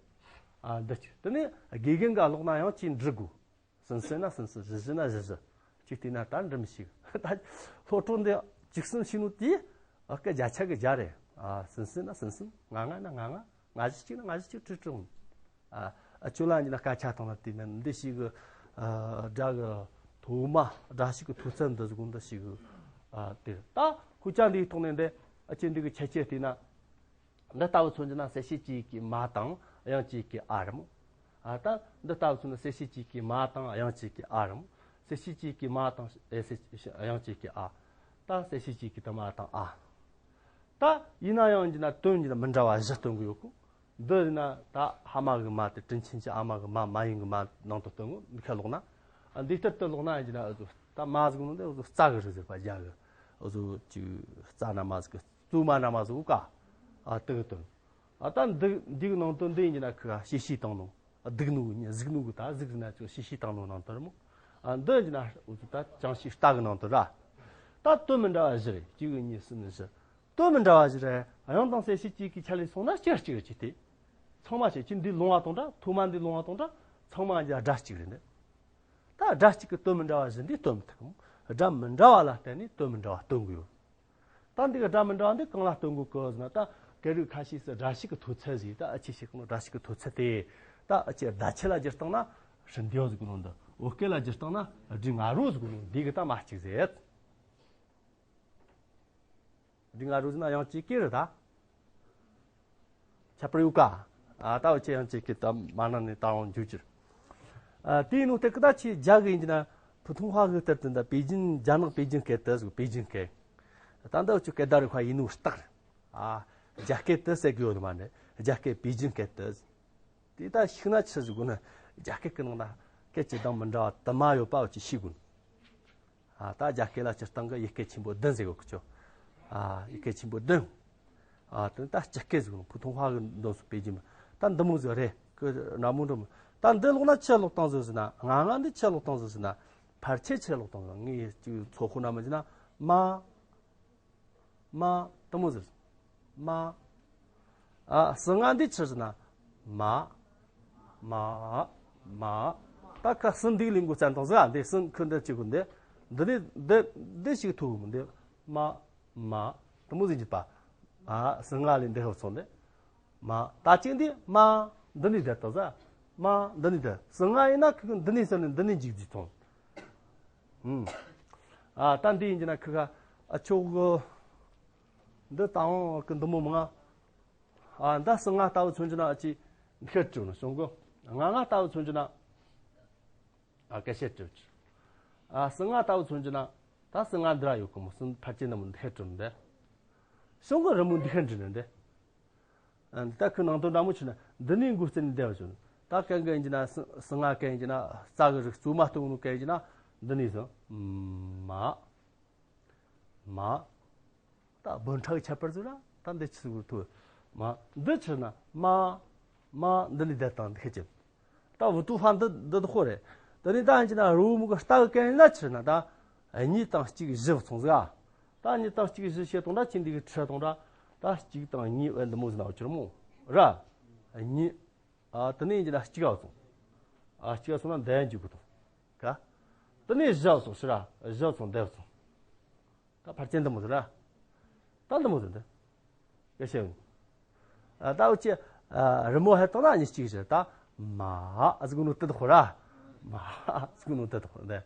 ཨ་འདི་གཅིག་དེ་ནས་དགེ་རྒན་ག་ལོག་ན་ཡང་གཅིག་འབྲི་དགོས། སིན་སིན་ན་སིན་སིན། བཞི་བཞི་ན་བཞི་བཞི། གཅིག་བལྟས་ན་ད་འབྲི་མི་ཤེས། ད་སློབ་གྲོགས་འདི་བཅུ་གསུམ་ཤེས་ནོ་དེ་ཨ་སྐད་བརྒྱ་ཆ་གི་བརྒྱ་རེད། ཨ་སིན་སིན་ན་སིན་སིན། ང་ང་ན་ང་ང་། ང་བཞི་གཅིག་ན་ང་བཞི་གཅིག་བྲིས་བྲིས་འོང་། ཨ་ཨ་ཅོ་ལ་ཡིན་ན་སྐད་ཆ་བཏང་ན་དེ་མིན་འདི་ཞིག་གི་ཨ་སྒྲ་གི་ཐོག་མ་སྒྲ་ཞིག་གི་ཐོག་ཚད་འདི་ཟིག་འདི་ཞིག་གི་ཨ་དེ་ད་ཁུ་ཅག་འདིའི་ཐོག་ནས་འདི་ཨ་ཅེ་འདི་གི་ཁྱད་ཆོས་བལྟས་ན། འདི་ལྟ་བུ་མཚོན་གྱི་ན་གསལ་བྱེད་ཅིག་གི་མ་དང་དབྱངས་ཅིག་གི་ཨ་རེད་མོ། ཨ་ད་འདི་ལྟ་བུ་མཚོན་ན་གསལ་བྱེད་ཅིག་གི་མ་དང་དབྱངས་ཅིག་གི་ཨ་རེད་མོ། གསལ་བྱེད་ཅིག་གི་མ་དང་ཨེ་གསལ་དབྱངས་ཅིག་གི་ཨ། ད་གསལ་བྱེད་ཅིག་གི་ད་མ་དང་ཨ། ད་ཡིན་ན་ཡང་གྱི་ན་དོན་གྱི་ན་མི་འདྲ་བ་བཞི་སྟོན་གི་ཡོད་གོ། འདི་ཡིན་ན་ད་ཕ་མ་གི་མ་དེ་དྲིན་ཆེན་གྱི་ཨ་མ་གི་མ་མ་ཡིན་གི་མ་ནང་དུ་སྟོན་གོ། འདི་ཁ་ལོག་ན། ཨ་འདི་ལྟར་དུ་ལོག་ན་ཡང་གྱི་ན་ད་མ་ཟིག་ནང་དེ་རྩ་གི་རིགས་ཟེར་པ་རྒྱ་གི་ཨོ་ཟོ་ཅིག་རྩ་ན་མ་ཟིག་གི། བཙུན་མ་ན་མ་ཟིག་ག་ཨ་དེ་གི་དོན། ཨ་ད་འདི་འདི་གི་ནང་དོན་འདི་ཡིན་གྱི་ན་ཁི་ག་ཤེས་བྱའི་སྟེང་ནོ། ཨ་སྡུག་ནོ་གི་ཉིན་གཟུགས་ནོ་གི་ད་གཟུགས་ཟིན་ན་ཅིག་ཤེས་བྱའི་སྟེང་ནོ་ནང་དོན་རེད་མོ། ཨ་འདི་ཡིན་གྱི་ན་འུ་ཚོ་ད་ཅང་ཤེས་རྟ་གི་ནང་དོན་ར། ད་དོན་མི་འདྲ་བ་བཞི་རེད། གཅིག་གཉིས་གསུམ་བཞི། དོན་མི་འདྲ་བ་བཞི་རེད། དབྱངས་དང་གསལ་བྱེད་གཅིག་གི་ཆ་ལས་སོང་ན་སྐྱར་གཅིག་རེད་ཅི་སྟེ། ཚང་མ་བྱེད་ཀྱི་འདི་ལོང་བ་དང་འདྲ། ཐོག་མ་འདི་ལོང་བ་དང་འདྲ། ཚང་མ་འདི་སྒྲ་གཅིག་རེད་འདི། ད་སྒྲ་གཅིག་གི་དོན་མི་འདྲ་བ་བཞི་འདི་སྟོན་མི་ཐུབ་མོ། སྒྲ་མི་འདྲ་བ་ལ་བརྟེན་ནས་དོན་མི་འདྲ་བ་སྟོན་གི་ཡོད། ད་འདི་གི་སྒྲ་མི་འདྲ་བ་འདི་གང་ལ་སྟོན་དགོས་གི་ཟེར་ན། ད་སྐད་རིགས་ཁ་ཤས་སུ་སྒྲ་ཞིག་གི་མཐོ་ཚད་ཟིག་ད་ཨ་ཅེ་ཞིག་གི་སྒྲ་ཞིག་གི་མཐོ་ཚད་དེ། ད་ཨ་ཅེ་བརྡ་ཆད་ལ་བསྒྱུར་བཏང་ན་ཧྲི་འདེའོ་ཟིག་གི་ནང་དུ། བོད་སྐད་ལ་བསྒྱུར་བཏང་ན་སྒྲ་ང་རོ་ཟིག་གི་ནང་འདི་གི་ད་མ་གཅིག་ཟེར། སྒྲ་ང་རོ་ཟེར་ན་དབྱངས་ཅིག་གི་རེད་ད། ཁྱད་པར་ཡོད་ཀ། ཨ་ད་འུ་ཅེ་དབྱངས་ཅིག་གི་ད་མ་ན་ནས་ད་རུང་འཇུག་ཅིར། ཨ་དེའི་ནང་དེ་ཀི་ད་ཆི་རྒྱ་གི་ཡིན་གྱི་ན། 普通话གི་དེར་དེ་འདྲ་北京རྒྱ་ནག་北京སྐད་དེ་ཟིག་北京སྐད། ད་འདི་འུ་ཅུ་སྐད་བརྡ་རིག་པ་ཡིན་ནོ་རྟགས་རེད། ཨ་རྒྱ་སྐད་དེ་ཟེར་གི་ཡོད་མ་རེད། རྒྱ་སྐད་北京སྐད་དེ། དེ་ད་ཤིག་ན་ཆི་ཟིག་དགོས་ན་རྒྱ་སྐད་ཀྱི་ནང་ན་སྐད་ཀྱི་གདངས་མི་འདྲ་བ་དུ་མ་ཡོད་པ་འུ་ཅུ་ཤེས་དགོས། ཨ་ད་རྒྱ་སྐད་ལ་སྤྱིར་བཏང་གི་ཡི་གེ་ཆེན་པོ་བདུན་ཟེར་གོ་གི་ཆོ། ཨ་ཡི་གེ་ཆེན་པོ་བདུན། ཨ་དེ་ད་སྤྱི་སྐད་ཟེར་གོ་ནོ་普通话གི་འདོན་སུ་北京མ། ད་འདི་མོ་ཟིག་རེད་གི་ན་མོ་འགྲོ་མོ། ད་འདི་ལོག་ན་ཆི་ལོག་བཏང་ཟིག་ཟེར་ན། ང་ང་འདི་ཆི་ལོག་བཏང་ཟིག་ཟེར་ན། ཕལ་ཆེར་ཆི་ལོག་བཏང་ཟིག་ངས་ཅིག་ཚོད་དཔག་ན་མ་བྱས་ན་མ། མ། དེ་མོ་ཟེར། མ། ཨ་སུ་ང་འདི་ཆི་ཟེར་ན། མ། མ། མ། ད་ཁ་སུ་འདི་ལིང་གོ་བཙན་དང་ཟེར། ཨ་འདི་སུ་ཁུ་འདི་ཅི་གོ་འདི། འདི་ནི་འདི་འདི་ཞིག་ཐུག་གོ་འདི། མ། མ། དེ་མོ་ཟེར་གྱི་པ། ཨ་སུ་ང་ལི་འདི་ཧབ་སོང་འདི། མ། ད་ཅིག་འདི་མ། འདི་ནི་འདི་ད་ཟེར། མ། འདི་ནི་འདི། སུ་ང་ཡིན་ན་ཁུ་འདི་ནི་ཟེར་ནི་འདི་ནི་འཇིག་འཇིག་ཐོང་། ཨུམ། ཨ་ད་འདི་ཡིན་གྱི་ན་ཁི་ཁ་ཨ་ཆོག་གི། འདི་ད་འོང་གི་འདི་མོ་མང་ང་། ཨ་ད་སུ་ང་ལྟ་བུ་མཚོན་གྱི་ན་ཨ་ཅི་འདི་ཁ་བྲིས་ནོ་བྱུང་གི། ང་ང་ལྟ་བུ་མཚོན་གྱི་ན་ཨ་སྐད་བཤད་བྲིས་ཅི། ཨ་སུ་ང་ལྟ་བུ་མཚོན་གྱི་ན་ད་སུ་ང་འདི་ར་ཡོད་གི་མོ། སུ་ཕལ་ཆེར་ན་མོ་འདི་ཁ་བྲིས་ནོ་འདི། བྱུང་གི་རི་མོ་འདི་ཁ་འབྲི་ནི་འདི། ཨ་འདི་ད་ཁོའི་ནང་དོན་འདྲ་མོ་ཆུ་ན་འདི་ནི་འགོ་རྩིས་ནས་བསྡད་པ་བྱུང་། ད་གན་གན་གྱི་ན་སི་སི་ང་གན་གྱི་ན་རྩ་གི་རིགས་གཙོ་མ་གཏོགས་ནོ་གན་གྱི་ན་འདི་ནས་སོ། མ། མ། ད་བུ་ཕྲ་གི་ཁྱད་པར་ཟིག་ར། ད་འདི་ཆི་ཟིག་ཐུ། མ། འདི་ཆི་ན་མ། མ་འདི་ལས་བསྡད་དང་འདི་ཁེ་ཅི། ད་བུ་ཏུ་ཧྥ་འདི་འདི་དུ་ཧོ་རེད། ད་ནི་ད་ཡིན་གྱི་ན་རུ་མུ་གི་རྟ་གི་གན་ན་ཆི་ན་ད་གཉིས་དང་གཅིག་བཞི་སོང་ཟིག་ཨ། ད་གཉིས་དང་གཅིག་བཞི་བྱེད་དང་ད་ཁྱེད་འདི་གི་ཁྲི་དང་ད་ད་གཅིག་དང་གཉིས་འདི་མོ་ཟིག་ན་འོ་ཁྱེར་མོ་ར། གཉིས། ཨ། དེ་ནས་ཡིན་གྱི་ན་གཅིག་ཨ་སོང་། ཨ། གཅིག་ཨ་སོང་ན་འདས་འཇུག་གི་དང་། ག། དེ་ནས་བཞི་ཨ་སོང་ཕྱིར་ར་བཞི་ཨ་སོང་འདས་སོང་། ད་ཕར་ཅན་འདི་མོ་ཟིག་ར། ད་འདི་མོ་ཟིག་འདི། ག་བཤད་ཡོང་། ཨ། ད་འུ་ཅི། ཨ། རི་མོ་ཧེ་བཏང་ན་གཉིས་གཅིག་བཞི་ད། མ་ཨ་ཟིག་ནོ་དེ་དུ་ཧོ་ར། མ་ཨ་ཟིག་ནོ་དེ་དུ་ཧོ་འདི།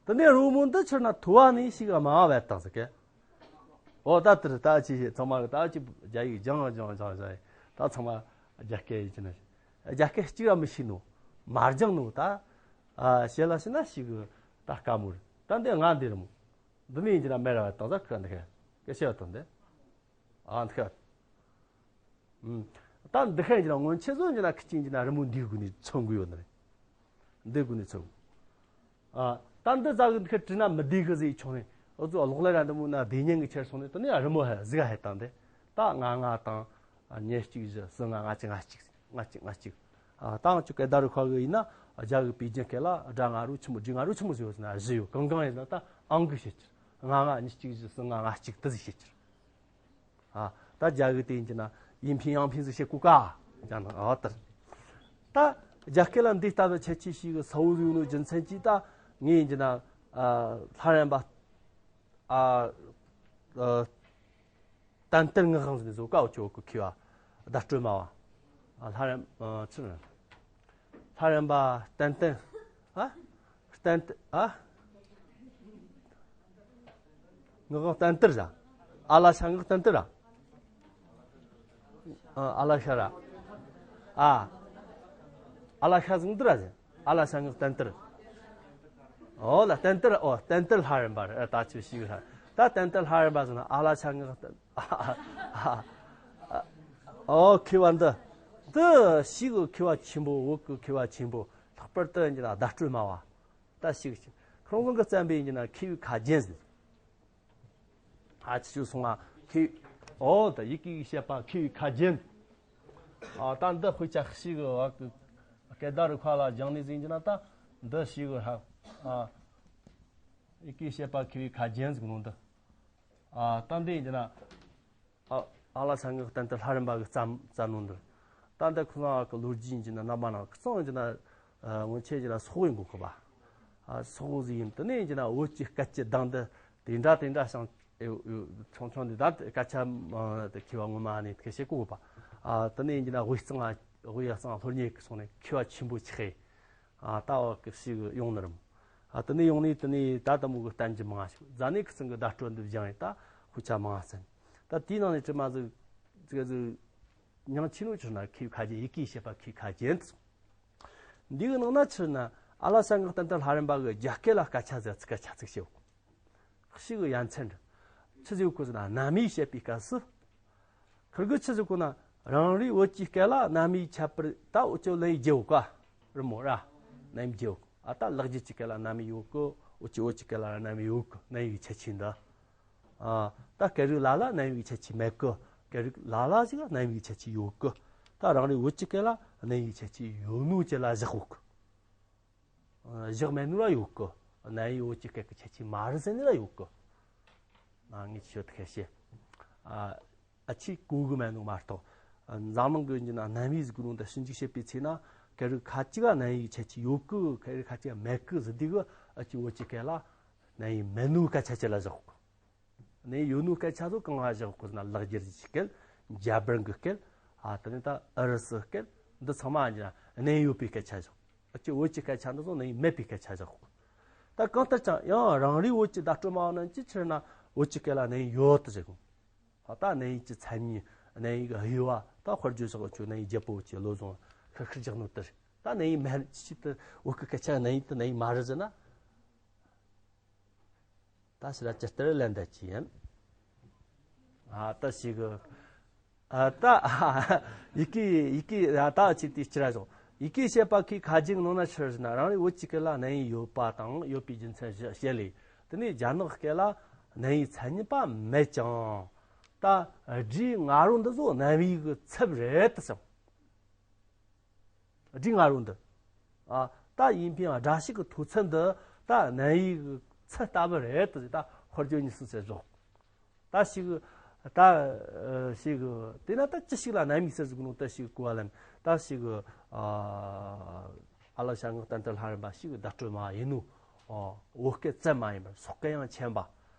དེ་ནས་རུ་མོ་འདི་ཕྱིར་ན་ཐུ་བ་ནས་ཞིག་མ་ཨ་བས་བཏང་ཟིག་གི། ཨོ་ད་དེར་ད་ཅི་ཞིག་ཚང་མ་གི་ད་ཅི་རྒྱ་ཡིག་སྦྱང་སྦྱང་སྦྱང་སྦྱང་ད་ཚང་མ་རྒྱ་སྐད་ཡིན་གྱི་ན། རྒྱ་སྐད་གཅིག་ར་མི་ཤེས་ནོ། མ་སྦྱང་ནོ་ད། ཨ། བཤད་ལ་ཤི་ན་ཤི་གི་ད་དཀའ་མོ་རེད། ད་འདི་ང་འདི་རི་མོ། འདི་ནས་ཡིན་གྱི་ན་མེ་ར་བ་དང་ཟ་ཁ་འདི་ཁ་སྐད་བཤད་བ་དང་འདི། ཨ། འདི་ཁ། ཨུམ། ད་འདི་ཁ་ཡིན་གྱི་ན་སྔོན་ཆད་བཟོ་ཡིན་གྱི་ན་ཁི་ཅིང་གྱི་ན་རི་མོ་འདིའི་སྒོ་ནས་མཚོན་གི་ཡོད་ནི་རེད། འདི་དགོས་ནས་ཚུགས། ཨ། ད་འདི་ཙག་གི་འདི་ཁ་བྲིས་ན་མི་བདེ་གི་ཟེར་ཆོག་ནས། འུ་ཚོ་གློག་ཀླད་ར་འདི་མོ་ན་བདེ་ཉན་གི་ཁྱེར་སོང་ནས་དེ་ནས་རི་མོ་ཧ་ཟིག་ཧ་བཏང་སྟེ། ད་ང་ང་དང་། ཨ། ཉེར་གཅིག་བཞི་སུ་ང་ང་གཅིག་ང་གཅིག་ང་གཅིག་ང་གཅིག་ཨ། ད་ང་ཚོ་སྐད་བརྡ་རུ་ཁ་གི་ཡིན་ན་རྒྱ་གི་པེ་ཅིན་སྐད་ལ་སྒྲ་ང་རུ་ཆི་མོ་སྒྲ་ང་རུ་ཆི་མོ་ཟེར་ཡོད་ཟེར་ན་བཞི་ཡོད། གང་གང་ཡིན་ན་ད་ཨང་གི་བཤད་ཁྱེར། ང་ང་ཉེར་གཅིག་བཞི་སུ་ང་ང་གཅིག་དེ་ཟིག་བཤད་ཁྱེར། ཨ། ད་རྒྱ་གི་དེ་ཡིན་གྱི་ན་ཡིན་ཕིན་ཡང་ཕིན་ཟིག་བཤད་གོ་ཀ་ཅང་ན། ཨ། དར། ད་རྒྱ་སྐད་ལ་འདི་ལྟ་བུ་ཁྱད་ཆོས་ཤིག་གི་ས་བོ་ཡོད་ནོ་རྒྱུ་མཚན་གྱིས་ད་ངས་ཡིན་གྱི་ན། ཨ། ལྷ་རམས་པ། ཨ། ཨ། ཏན་ཏན་ངག་དབང་ཟིག་བཟོ་ཀའོ་ཅོ་གི་མཁས་པ་བརྡ་སྤྲོད་སྨྲ་བ། ཨ། ལྷ་རམས། ཨ། ཆི་ན། ལྷ་རམས་པ་ཏན་ཏན། ཨ། ཏན་ཏན། ཨ། ངག་དབང་ཏན་ཏན་ར། ཨ་ལ་ཤ་ངག་ཏན་ཏན་ར། ཨ། ཨ་ལ་ཤ་ར། ཨ། ཨ་ལ་ཤ་ཟིག་འདི་ར་ཟེར། ཨ་ལ་ཤ་ངག་ཏན་ཏན། ཨོ་ལ་ཏན་ཏན། ཨོ་ཏན་ཏན་ལྷ་རམས་པ་རེད། ད་ཆུ་ཤིག་ར། ད་ཏན་ཏན་ལྷ་རམས་པ་ཟེར་ན་ཨ་ལ་ཤ་ངག་ཏན། ཨོ་མཁས་པ་འདི། འདི་ཞིག་མཁས་པ་ཆེན་པོ། བོད་ཀྱི་མཁས་པ་ཆེན་པོ། ལྷག་པར་དུ་ཡིན་གྱི་ན་བརྡ་སྤྲོད་སྨྲ་བ། ད་ཞིག་ཁོང་ཚང་གི་བརྩམས་པའི་ཡིན་གྱི་ན་མཁས་པའི་ཁ་རྒྱན་ཟེར། ཨ། ཅི་ཞིག་སོང་ང་མཁས། ཨོ་ད་ཡི་གེ་གི་བཤད་པ་མཁས་པའི་ཁ་རྒྱན། ཨ། ད་འདི་དཔེ་ཆ་ཞིག་བ་གི་སྐད་བརྡ་རུ་ཁ་ལ་སྦྱངས་ནས་ཟིན་གྱི་ན་ད་འདི་ཞིག་ཧ། ཨ། ཡི་གེ་བཤད་པ་མཁས་པའི་ཁ་རྒྱན་ཟེར་གི་ནོ་འདི། ཨ། ད་འདི་ཡིན་གྱི་ན། ཨ། ཨ་ལ་ཤ་ངག་ཏན་ཏན་ལྷ་རམས་པ་གི་བརྩམས་བརྩམས་ནོ་འདི། ད་འདི་ཁོ་རང་གི་ལོ་རྒྱུས་ཡིན་གྱི་ན་རྣམ་པ་སྣ་ཁ་ཚང་ཡིན་གྱི་ན། ཨ། སྔོན་ཆད་ཡིན་གྱི་ན་སོག་ཡིན་གོ་ཁོ་པ། ཨ། སོག་ཟིག་ཡིན། དེ་ནས་ཡིན་གྱི་ན་བོད་ཀྱི་སྐད་ཀྱི་གདངས་འདི་དེ་འདྲ་དེ་འདྲ་ཞིང་། ཨེ། ཨེ། ཆུང་ཆུང་འདི་ད་སྐད་ཆ་མ་དེ་མཁས་པ་ངོ་མ་ནས་དེ་བཤད་གོ་གོ་པ། ཨ། དེ་ནས་ཡིན་གྱི་ན་དབུས་གཙང་། དབུས་གཙང་ལྷོ་ཉེ་གི་སོང་ནས་མཁས་པ་ཆེན་པོ་ཆགས། ཨ། ད་བ་གི་ཞིག་ཡོང་ནི་རམ། ཨ། དེ་ནས་ཡོང་ནས་དེ་ནས་ད་དེ་མོ་གི་བསྟན་རྒྱུ་མང་ཞིག་རྫ་ནས་ཁི་ཚང་གི་བརྡ་སྤྲོད་འདི་སྦྱངས་ཡིན། ད་དཔེ་ཆ་མང་ཟིན། ད་དེའི་ནང་ནས་དྲི་མ་ཟིག་ཟིག་ཟིག་ཉང་ཆི་ནོ་ཆུར་ན་མཁས་པའི་ཁ་རྒྱན། ཡི་གེ་བཤད་པ་མཁས་པའི་ཁ་རྒྱན་དུ་སོང་། འདི་གི་ནང་ན་ཆི་ན་ཨ་ལ་ཤ་ངག་ཏན་ཏན་ལྷ་རམས་པ་གི་རྒྱ་སྐད་ལ་སྐད་ཆ་ཟེར་ཚིག་སྐད་ཆ་ཚིག་བཤད་གོ། ཞིག་གི་ཡ་མཚན་འདྲ། ཆི་ཟིག་གོ་ཟེར་ན་རྣམ་དབྱེ་བཤད་པའི་སྐབས་སུ། ཁིར་གི་ཆི་ཟིག་གོ་ན་རང་རེའི་བོད་ཀྱི་སྐད་ལ་རྣམ་དབྱེ་ཁྱད་པར་ད་འུ་ཅོ་ལ་ཡི་རྒྱུ་ག་རི་མོ་ར། རྣམ་དབྱེ་རྒྱུ་ག་ཨ་ད་ལེགས་སྦྱར་གྱི་སྐད་ལ་རྣམ་དབྱེ་ཡོད་གི། འུ་ཅོ་བོད་ཀྱི་སྐད་ལ་རྣམ་དབྱེ་ཡོད་གི། རྣམ་དབྱེ་གི་ཁྱད་ཆོས་འདི། ཨ། ད་སྐད་རིགས་ལ་ལ་རྣམ་དབྱེ་གི་ཁྱད་ཆོས་མེད་གི། སྐད་རིགས་ལ་ལ་ཞིག་ལ་རྣམ་དབྱེ་གི་ཁྱད་ཆོས་ཡོད་གི། ད་རང་རེའི་བོད་ཀྱི་སྐད་ལ་རྣམ་དབྱེ་གི་ཁྱད་ཆོས་ཡོད་ནོ་ཅི་ལ་བཞག་ཡོད་གི། བཞག་མེད་ནོ་ལ་ཡོད་གི། རྣམ་དབྱེ་བོད་ཀྱི་སྐད་ཀྱི་ཁྱད་ཆོས་མ་རེད་ཟེར་ནི་ལ་ཡོད་གི། ཨ། ངས་ཆི་ཤོད་ཐུག་ཤེས། ཨ། ཨ་ཅིག་གོ་གི་མེད་ནོ་མ་གཏོགས། འཛམ་གླིང་གི་ཡིན་གྱི་ན་རྣམ་དབྱེ་ཟེར་གོ་ནོ་འདི་ཞིབ་འཇུག་བྱེད་པའི་ཚེ་ན་སྐད་རིགས་ཁ་ཅིག་ལ་རྣམ་དབྱེ་གི་ཁྱད་ཆོས་ཡོད་གི། སྐད་རིགས་ཁ་ཅིག་ལ་མེད་གི་ཟེར་དུས་གི། ཨ་ཅིག་བོད་ཀྱི་སྐད་ལ་རྣམ་དབྱེ་མེད་ནོ་སྐད་ཆ་ཅི་ལ་བཞག་གི། རྣམ་དབྱེ་ཡོད་ནོ་སྐད་ཆ་ཚོ་གང་ལ་བཞག་གོ་ཟེར་ན་ལེགས་སྦྱར་གྱི་སྐད། འཇར་པན་གྱི་སྐད། ཨ། དེ་ནས་ད་ཨུ་རུ་སུ་སྐད། འདི་ཚང་མ་ཡིན་གྱི་ན་རྣམ་དབྱེ་ཡོད་པའི་སྐད་ཆ་བཞག་ཨ་ཅིག་བོད་ཀྱི་སྐད་ཆ་འདི་ཚོ་རྣམ་དབྱེ་མེད་པའི་སྐད་ཆ་བཞག་གོ། ད་གང་ལྟར་ཀྱང་ཡང་རང་རེའི་བོད་ཀྱི་བརྡ་སྤྲོད་སྨྲ་བ་རྣམས་ཀྱིས་ཕྱིར་ན་བོད་ཀྱི་སྐད་ལ་རྣམ་དབྱེ་ཡོད་དུ་བཞག་གོ། ཨ། ད་རྣམ་དབྱེ་གྱི་མཚན་ཉིད། རྣམ་དབྱེ་གི་དབྱེ་བ། ད་དཔེར་བརྗོད་བཞག་ཆོག་རྣམ་དབྱེ་བརྒྱད་པོ་ཅེས་བློ་བཟང་ཤར་ཤར་བཞག་ནོ་ལྟར། ད་རྣམ་དབྱེ་མེད་ཕྱིར་དུ་བོད་ཀྱི་སྐད་ཆ་རྣམ་དབྱེ་དེ་རྣམ་དབྱེ་མ་རེད་ཟེར་ན། ད་ཕྱིར་ཇི་ལྟར་ལན་འདེབས་ཀྱི་ཡིན། ཨ། ད་ཞིག་གི། ཨ། ད་ཡི་གེ་ཡི་གེ་ད་ཅི་དེ་ཕྱིར་བཞག་ཡི་གེ་བཤད་པ་ཁའི་ཁ་རྒྱུན་ནང་ན་ཆི་ཟེར་ན། རང་རེ་བོད་ཀྱི་སྐད་ལ་གནས་ཡིག་ཡོད་པ་དང་ཡོད་པའི་རྒྱུ་མཚན་བཞི་བཤད་ལེ། དེ་ནས་རྒྱ་ནག་སྐད་ལ་གནས་ཡིག་མཚན་ཉིད་པ་མེད་ཀྱང་། ད་སྒྲའི་ང་རོ་འདི་ཚོ་གནས་ཡིག་གི་ཚབ་རེད་དུ་སོང་། སྒྲའི་ང་རོ་འདི། ཨ། ད་ཡིན་ཕིང་སྒྲ་ཞིག་གི་མཐོ་ཚད་འདི་ད་གནས་ཡིག་གི་ཚད་ལྟ་བུ་རེད་དུ། ད་དཔེར་བརྗོད་གཉིས་གསུམ་བྱས་བཞག། ད་ཞིག་ད་ཞིག་དེ་ན་ད་ཅི་ཞིག་ལ་གནས་ཡིག་ཟེར་ཟིག་ནོ། ད་ཞིག་གོ་བ་ལེན། ད་ཞིག་ཨ་ཨ་ལ་ཤ་ངག་བསྟན་དུ་ལྷ་རམ་པ་ཞིག་བརྡ་སྤྲོད་མ་ཡིན་ནོ། ཨ། བོད་སྐད་ཙམ་མ་ཡིན་པར་སོག་སྐད་ཡང་མཁྱེན་པ།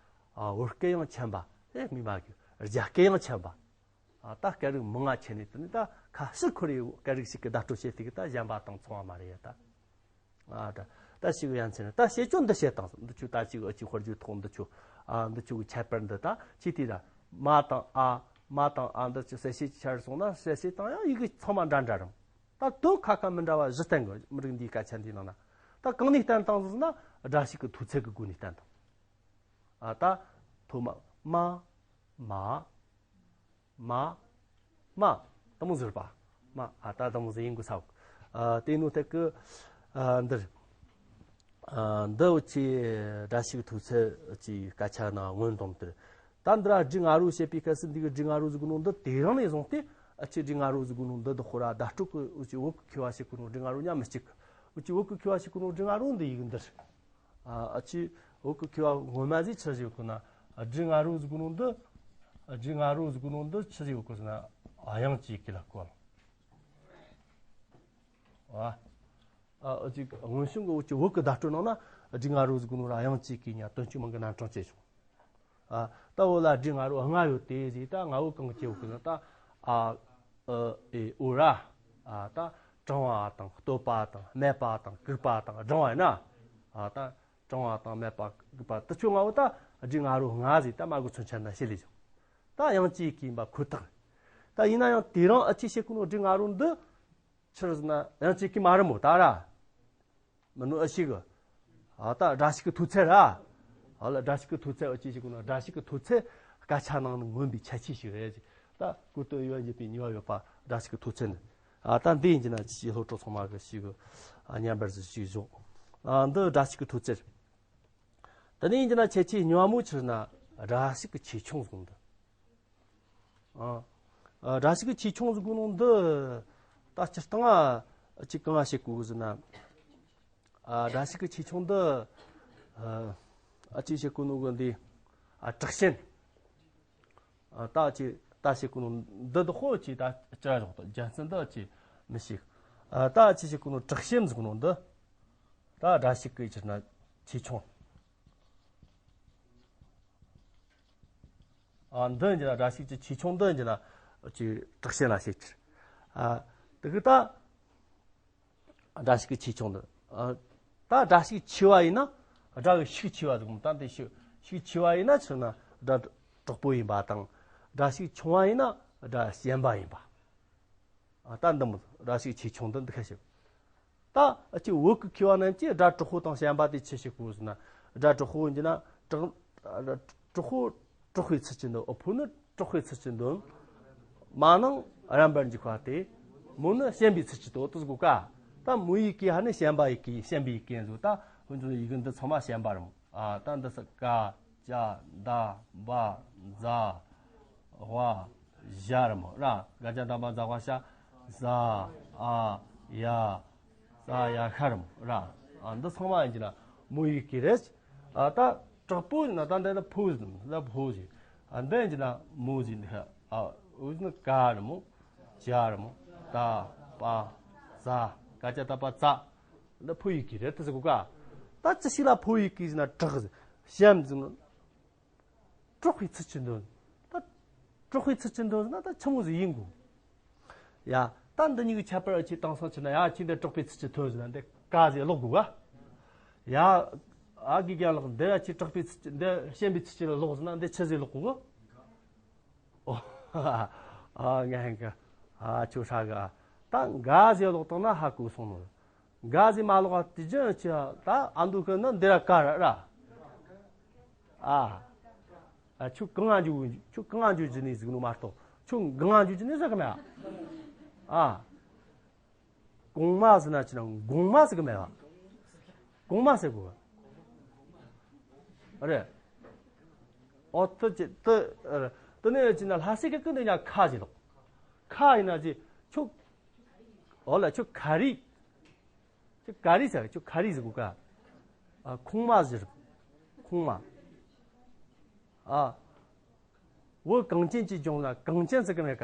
ཨ། བོད་སྐད་ཡང་མཁྱེན་པ། ཨེ། སྨྲས་མ་དགོས། རྒྱ་སྐད་ཡང་མཁྱེན་པ། ཨ། ད་སྐད་རིགས་མང་ང་ཁྱེར་ནས་དེ་ནི་ད་ཁ་ཕྱིར་ཁོ་རའི་སྐད་རིགས་ཤིག་གི་བརྡ་སྤྲོད་བྱེད་དུས་ཀྱི་ད་གཞན་པ་དང་མཚུངས་པ་མ་རེད་ཡ་ད། ཨ། ད་ད་ཞིག་ཡ་མཚན་ད་བཤད་རྒྱུ་འདི་བཤད་དང་འདི་ཆོ་ད་ཅིག་ཨ་ཅིག་དཔེར་བརྗོད་ཐོག་འདི་ཆོ། ཨ། འདི་ཆོ་གི་ཁྱད་པར་འདི་ད་ཅི་དེ་ད་མ་དང་ཨ། མ་དང་ཨ་འདི་ཆོ་གསལ་བཤད་ཆར་སོང་ན་གསལ་བཤད་དང་ཡང་ཡི་གེ་ཚང་མ་འདྲ་འདྲ་རུང་། ད་དོན་ཁ་ཁ་མི་འདྲ་བ་བཞི་བསྟན་གི། མི་རིགས་འདིའི་སྐད་ཆ་འདིའི་ནང་ན་ད་གང་ནས་བསྟན་དང་ཟེར་ན་སྒྲ་ཞིག་གི་མཐོ་ཚད་ཀྱི་སྒོ་ནས་བསྟན་དང་། ཨ། ད་ཐོག་མ་མ། མ། མ། མ། དེ་མོ་ཟེར་བ། མ། ཨ། ད་དེ་མོ་ཟེར་ཡིན་དགོས་ས། ཨ། དེ་ནོ་ཐད་ཀི། ཨ། འདིར། ཨ། འདི་འུ་ཆི་སྒྲ་ཞིག་མཐོ་ཚད་ཀྱི་སྐད་ཆ་ན་མངོན་དུ་དེར། ད་འདིར་སྒྲའི་ང་རོ་བཤད་པའི་སྐབས་སུ་འདི་གི་སྒྲའི་ང་རོ་ཟེར་གོ་ནོ་འདི་དེ་རིང་ནས་བཟུང་སྟེ་ཨ་ཅི་སྒྲའི་ང་རོ་ཟེར་གོ་ནོ་འདི་འདི་ཁོ་ར་བརྡ་སྤྲོད་ཀྱི་འུ་ཆི་བོད་ཀྱི་མཁས་པ་ཞིག་གོ་ནོ་སྒྲའི་ང་རོ་མཉམ་མི་གཅིག་གི། འུ་ཆི་བོད་ཀྱི་མཁས་པ་ཞིག་གོ་ནོ་སྒྲའི་ང་རོ་འདི་ཡི་གི་འདིར། ཨ། ཨ་ཅི་བོད་ཀྱི་མཁས་པ་ངོ་མ་ཟིག་ཆི་ཟིག་གོ་ན། སྒྲའི་ང་རོ་ཟེར་གོ་ནོ་འདི། སྒྲའི་ང་རོ་ཟེར་གོ་ནོ་འདི་ཆི་ཟིག་གོ་ཟེར་ན། དབྱངས་ཀྱི་ཡི་གེ་ལ་གོ་ལ། ཨ། ཨ་ཅི་སྔོན་བྱུང་གི་འུ་ཆི་བོད་ཀྱི་བརྡ་སྤྲོད་ནང་ན་སྒྲའི་ང་རོ་ཟེར་གོ་ནོ་ར་དབྱངས་ཀྱི་ཡི་གེ་གཉིས་དོན་གཅིག་མིང་གི་རྣམ་གྲངས་བཅས་བྱུང་། ཨ། ད་བོད་ལ་སྒྲའི་ང་རོ་ལྔ་ཡོད་དེ་ཟེར། ད་ལྔ་བོ་གང་གི་སྐྱེ་བོ་ཀུན་ན་ད། ཨ། ཨི། ཨེ། ཨོ་ར། ཨ། ད་གྲང་བ་དང་སྟོད་པ་དང་སྨད་པ་དང་གུག་པ་དང་སྦྲང་བ་ཡིན་ན། ཨ། ད་གྲང་བ་དང་སྨད་པ་གུག་པ་དེ་ཆོ་ལྔ་བོ་ད་སྒྲའི་ང་རོ་ལྔ་ཟེར། ད་མ་གོ་མཚོན་ཆ་ན་ཤེས་ལེ་བྱུང་། ད་དབྱངས་ཀྱི་ཡི་གེ་ཡིན་པ་ཁོ་ཐག་རེད། ད་ཡིན་ན་ཡང་དེ་རིང་ཨ་ཅི་བཤད་གོ་ནོ་སྒྲའི་ང་རོ་འདི། ཆི་རེད་ཟེར་ན་དབྱངས་ཀྱི་ཡི་གེ་མ་རེད་མོ་ད་ར། མིན་ནོ་ཨ་ཞིག་གི། ཨ། ད་སྒྲ་ཞིག་གི་མཐོ་ཚད་ར། ཨ་ལ་སྒྲ་ཞིག་གི་མཐོ་ཚད་འུ་ཅི་ཞིག་གོ་ན་སྒྲ་ཞིག་གི་མཐོ་ཚད་སྐད་ཆ་ནང་ནས་མངོན་པའི་ཁྱད་ཆོས་ཤིག་རེད་ཅེས། ད་གོ་དོན་ཡོད་ཡོད་པའི་ནུས་པ་ཡོད་པ་སྒྲ་ཞིག་གི་མཐོ་ཚད་ནི། ཨ། ད་འདི་ཡིན་གྱི་ན་ཅི་ཞིག་སློབ་གྲོགས་ཚང་མ་གི་ཞིག་གི། ཨ། མཉམ་པར་ཞིག་བཞག། ཨ། འདི་སྒྲ་ཞིག་གི་མཐོ་ཚད། དེ་ནས་ཡིན་གྱི་ན་ཁྱད་ཆོས་གཉིས་པ་མོ་ཆི་རེད་ན་སྒྲ་ཞིག་གི་ཆེ་ཆུང་ཟེར་གོ་ནོ་འདི། ཨ། ཨ། སྒྲ་ཞིག་གི་ཆེ་ཆུང་ཟེར་གོ་ནོ་འདི། ད་སྤྱིར་བཏང་ཨ་ཅི་གང་ང་བཤད་གོ་གི་ཟེར་ན། ཨ། སྒྲ་ཞིག་གི་ཆེ་ཆུང་འདི། ཨ། ཨ་ཅི་བཤད་གོ་ནོ་གི་འདི། ཨ། དྲག་ཞན། ཨ། ད་ཅི་ད་བཤད་གོ་ནོ་འདི་དག་ཧོ་ཅི་ད་ཅི་ར་ཞོག་ད་རྒྱུ་མཚན་འདི་ཅི་མི་ཤེས། ཨ། ད་ཅི་བཤད་གོ་ནོ་དྲག་ཞན་ཟེར་གོ་ནོ་འདི། ད་སྒྲ་ཞིག་གི་ཆི་རེད་ན་ཆེ་ཆུང་། ཨ། འདི་ཡིན་གྱི་ན་སྒྲ་ཞིག་གི་ཆེ་ཆུང་འདི་ཡིན་གྱི་ན་ཅིག་དྲག་ཞན་ལ་བཤད་ཀྱི། ཨ། དེ་གི་ད་སྒྲ་ཞིག་གི་ཆེ་ཆུང་འདི། ཨ། ད་སྒྲ་ཞིག་ཆེ་བ་ཡིན་ན་སྒྲ་གི་ཤུགས་ཆེ་བ་ཟེར་གོ་ནོ་ད་འདི་ཤུགས་ཤུགས་ཆེ་བ་ཡིན་ན་ཆི་རེད་ན་སྒྲ་དྲག་པོ་ཡིན་པ་དང་། སྒྲ་ཞིག་ཆུང་བ་ཡིན་ན་སྒྲ་ཞན་པ་ཡིན་པ། ཨ། ད་འདི་མོ་སྒྲ་ཞིག་ཆེ་ཆུང་འདི་འདི་ཁ་ཤས། ད་ཨ་ཅི་བོད་ཀྱི་མཁས་པ་རྣམས་ཀྱིས་སྒྲ་དྲག་པོ་དང་ཞན་པ་དེ་ཆི་བཤད་གོ་ཟེར་ན། སྒྲ་དྲག་པོ་ཡིན་གྱི་ན་དྲག་དྲག་པོ་དྲག་པོའི་ཚུལ་གྱིས་འདོན། ཨོ་ཕོ་ནི་དྲག་པོའི་ཚུལ་གྱིས་འདོན། མ་ནིང་རན་པར་འཇུག་པ་སྟེ། མོ་ནི་ཞན་པའི་ཚུལ་གྱིས་འདོན་དུ་གོ་ཀ། ད་མོ་ཡི་གེ་ཧ་ནི་ཞན་པ་ཡི་གེ་ཞན་པའི་ཡི་གེ་ཡིན་ཟོ། ད་ཁོང་ཚོ་ཡི་གེ་འདི་ཚང་མ་ཞན་པ་རེད་མོ། ཨ། ད་འདི་ས་ཀ་ཅ་ད་བ་ཛ་ཝ་ཞ་རེད་མོ་ར། ཀ་ཅ་ད་བ་ཛ་ཝ་ཞ། ཟ། ཨ། ཡ། ས་ཡ་ཤ་རེད་མོ་ར། ཨ། འདི་ཚང་མ་ཡིན་གྱི་ན་མོ་ཡི་གེ་རེད། ཨ། ད་དྲག་པོ་ཡིན་ན་ད་འདི་ལ་ཕོ་ཟེར་ལ་ཕོ་ཟེར། ཨ། འདི་ཡིན་གྱི་ན་མོ་ཟེར་འདི་ཤ། ཨ། འུ་ཟེར་ན་ཀ་རེད་མོ། ཅ་རེད་མོ། ད་པ་ཛ། ཀ་ཅ་ད་པ་ཛ། འདི་ཕོ་ཡི་གེ་རེད་དུ་ཟེར་གོ་ཀ། ད་ཅི་ཞིག་ལ་ཕོ་ཡི་གེ་ཟེར་ན་དྲག་ཟེར། ཞན་ཟེར་ན། དྲག་པོའི་ཚུལ་གྱིས་འདོན། ད་དྲག་པོའི་ཚུལ་གྱིས་འདོན་ཟེར་ན་ད་ཆི་མོ་ཟིག་ཡིན་དགོས། ཡ། ད་འདི་གཉིས་ཀྱི་ཁྱད་པར་ཨ་ཅི་དེང་སང་ཆི་ན་ཡ་ཅི་འདི་དྲག་པོའི་ཚུལ་གྱིས་འདོན་ཟེར་ན་འདི་ཀ་ཟིག་ཀློག་དགོས་ག། ཡ། ཨ་གི་ཀྱང་ཀློག་འདི་ཡ་ཅི་དྲག་པོའི་ཚུལ་གྱིས་འདི་ཞན་པའི་ཚུལ་གྱིས་ཀློག་ཟེར་ན་འདི་ཆི་ཟིག་ཀློག་དགོས་ག། ཨོ། ཨ་ངས་ཧན་གི། ཨ་ཁྱོད་ཧྲ་གི། ད་འགའ་ཟིག་ཀློག་བཏང་ན་ཧ་གོ་སོང་ནོ། འགའ་ཟིག་མ་ཀློག་པ་དེ་ཅི་ཅི་ད་ཨ་འདུག་གི་ནི་འདི་ར་ཀ་ར་ར། ཨ། ཨ་ཁྱོད་གང་ང་འཇུག་ཁྱོད་གང་ང་འཇུག་རྒྱུ་ནི་ཟིག་ནོ་མ་གཏོགས་ཁྱོད་གང་ང་འཇུག་རྒྱུ་ནི་ཟིག་གི་མེད། ཨ། གོང་མ་ཟེར་ན་ཅི་ན་གོང་མ་ཟེར་གི་མེད་པ། གོང་མ་ཟེར་དགོས་པ་རེད། ཨོ་དེ་ཅི་དེ་དེ་ནས་ཅི་ན་ལྷ་སའི་གི་ཀུན་དེ་ཉ་ཁ་ཞིག་ལོག་ཁ་ཡིན་ན་ཅི་ཁྱོད་ཨོ་ལ་ཁྱོད་ག་རེ། ཁྱོད་ག་རེ་ཟེར། ཁྱོད་ག་རེ་ཟེར་གོ་ག་ཨ་ཁོང་མ་ཟེར། ཁོང་མ། ཨ། བོད་གངས་ཅན་གྱི་ལྗོངས་ལ་གངས་ཅན་ཟེར་གི་མེད་ག་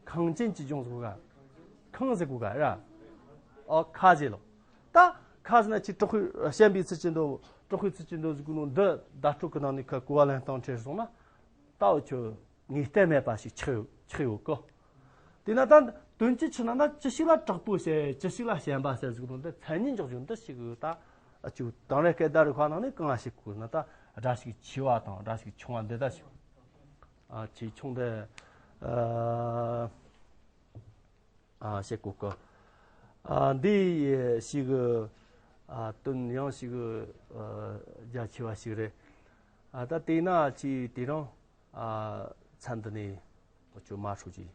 ཁང་ཅན་གྱི་ལྗོངས་ཟེར་གོ་ག་ཁང་ཟེར་གོ་ག་ར། ཨོ་ཁ་ཟེར་ལོ། ད་ཁ་ཟེར་ན་ཁྱོད་དྲག་པོའི་ཞེན་པའི་ཚུལ་གྱིས་འདུག་དྲག་པོའི་ཚུལ་གྱིས་འདུག་ཟེར་གོ་ནོ་འདི་བརྡ་སྤྲོད་གི་ནང་ནས་ཁ་གོ་བ་ལེན་སྟངས་ཁྲེལ་སོང་ན། ད་འུ་ཆོ་ངེས་གཏན་མེད་པ་ཞིག་ཆགས་ཡོད་ཆགས་ཡོད་གི་དེས་ན་ད་དོན་གྱི་ཆི་ན་ད་ཅི་ཞིག་ལ་དྲག་པོ་བྱེད། ཅི་ཞིག་ལ་ཞེན་པ་བྱེད་ཟེར་གི་དོན་དེ་མཚན་ཉིད་འཇོག་རྒྱུ་འདི་ཞིག་ད་ཨ་ཅུ་དེང་རབས་སྐད་བརྡ་རིག་པ་ནང་ནས་གང་ཞིག་གོ་ན་ད་སྒྲ་ཞིག་ཆེ་བ་དང་སྒྲ་ཞིག་ཆུང་བ་འདི་ད་ཞིག་ཨ་ཆེ་ཆུང་དེ་ཨ་ཨ་བྱེད་དགོས་གི་ཨ་འདི་ཞིག་ཨ་དོན་ཡང་ཞིག་ཨ་རྒྱ་ཆེ་བ་ཞིག་རེད། ཨ་ད་དེས་ན་ཅི་དེ་རང་ཨ་མཚན་འདི་ནས་ཁོ་ཚོ་མ་ཧྲུའུ་ཅི།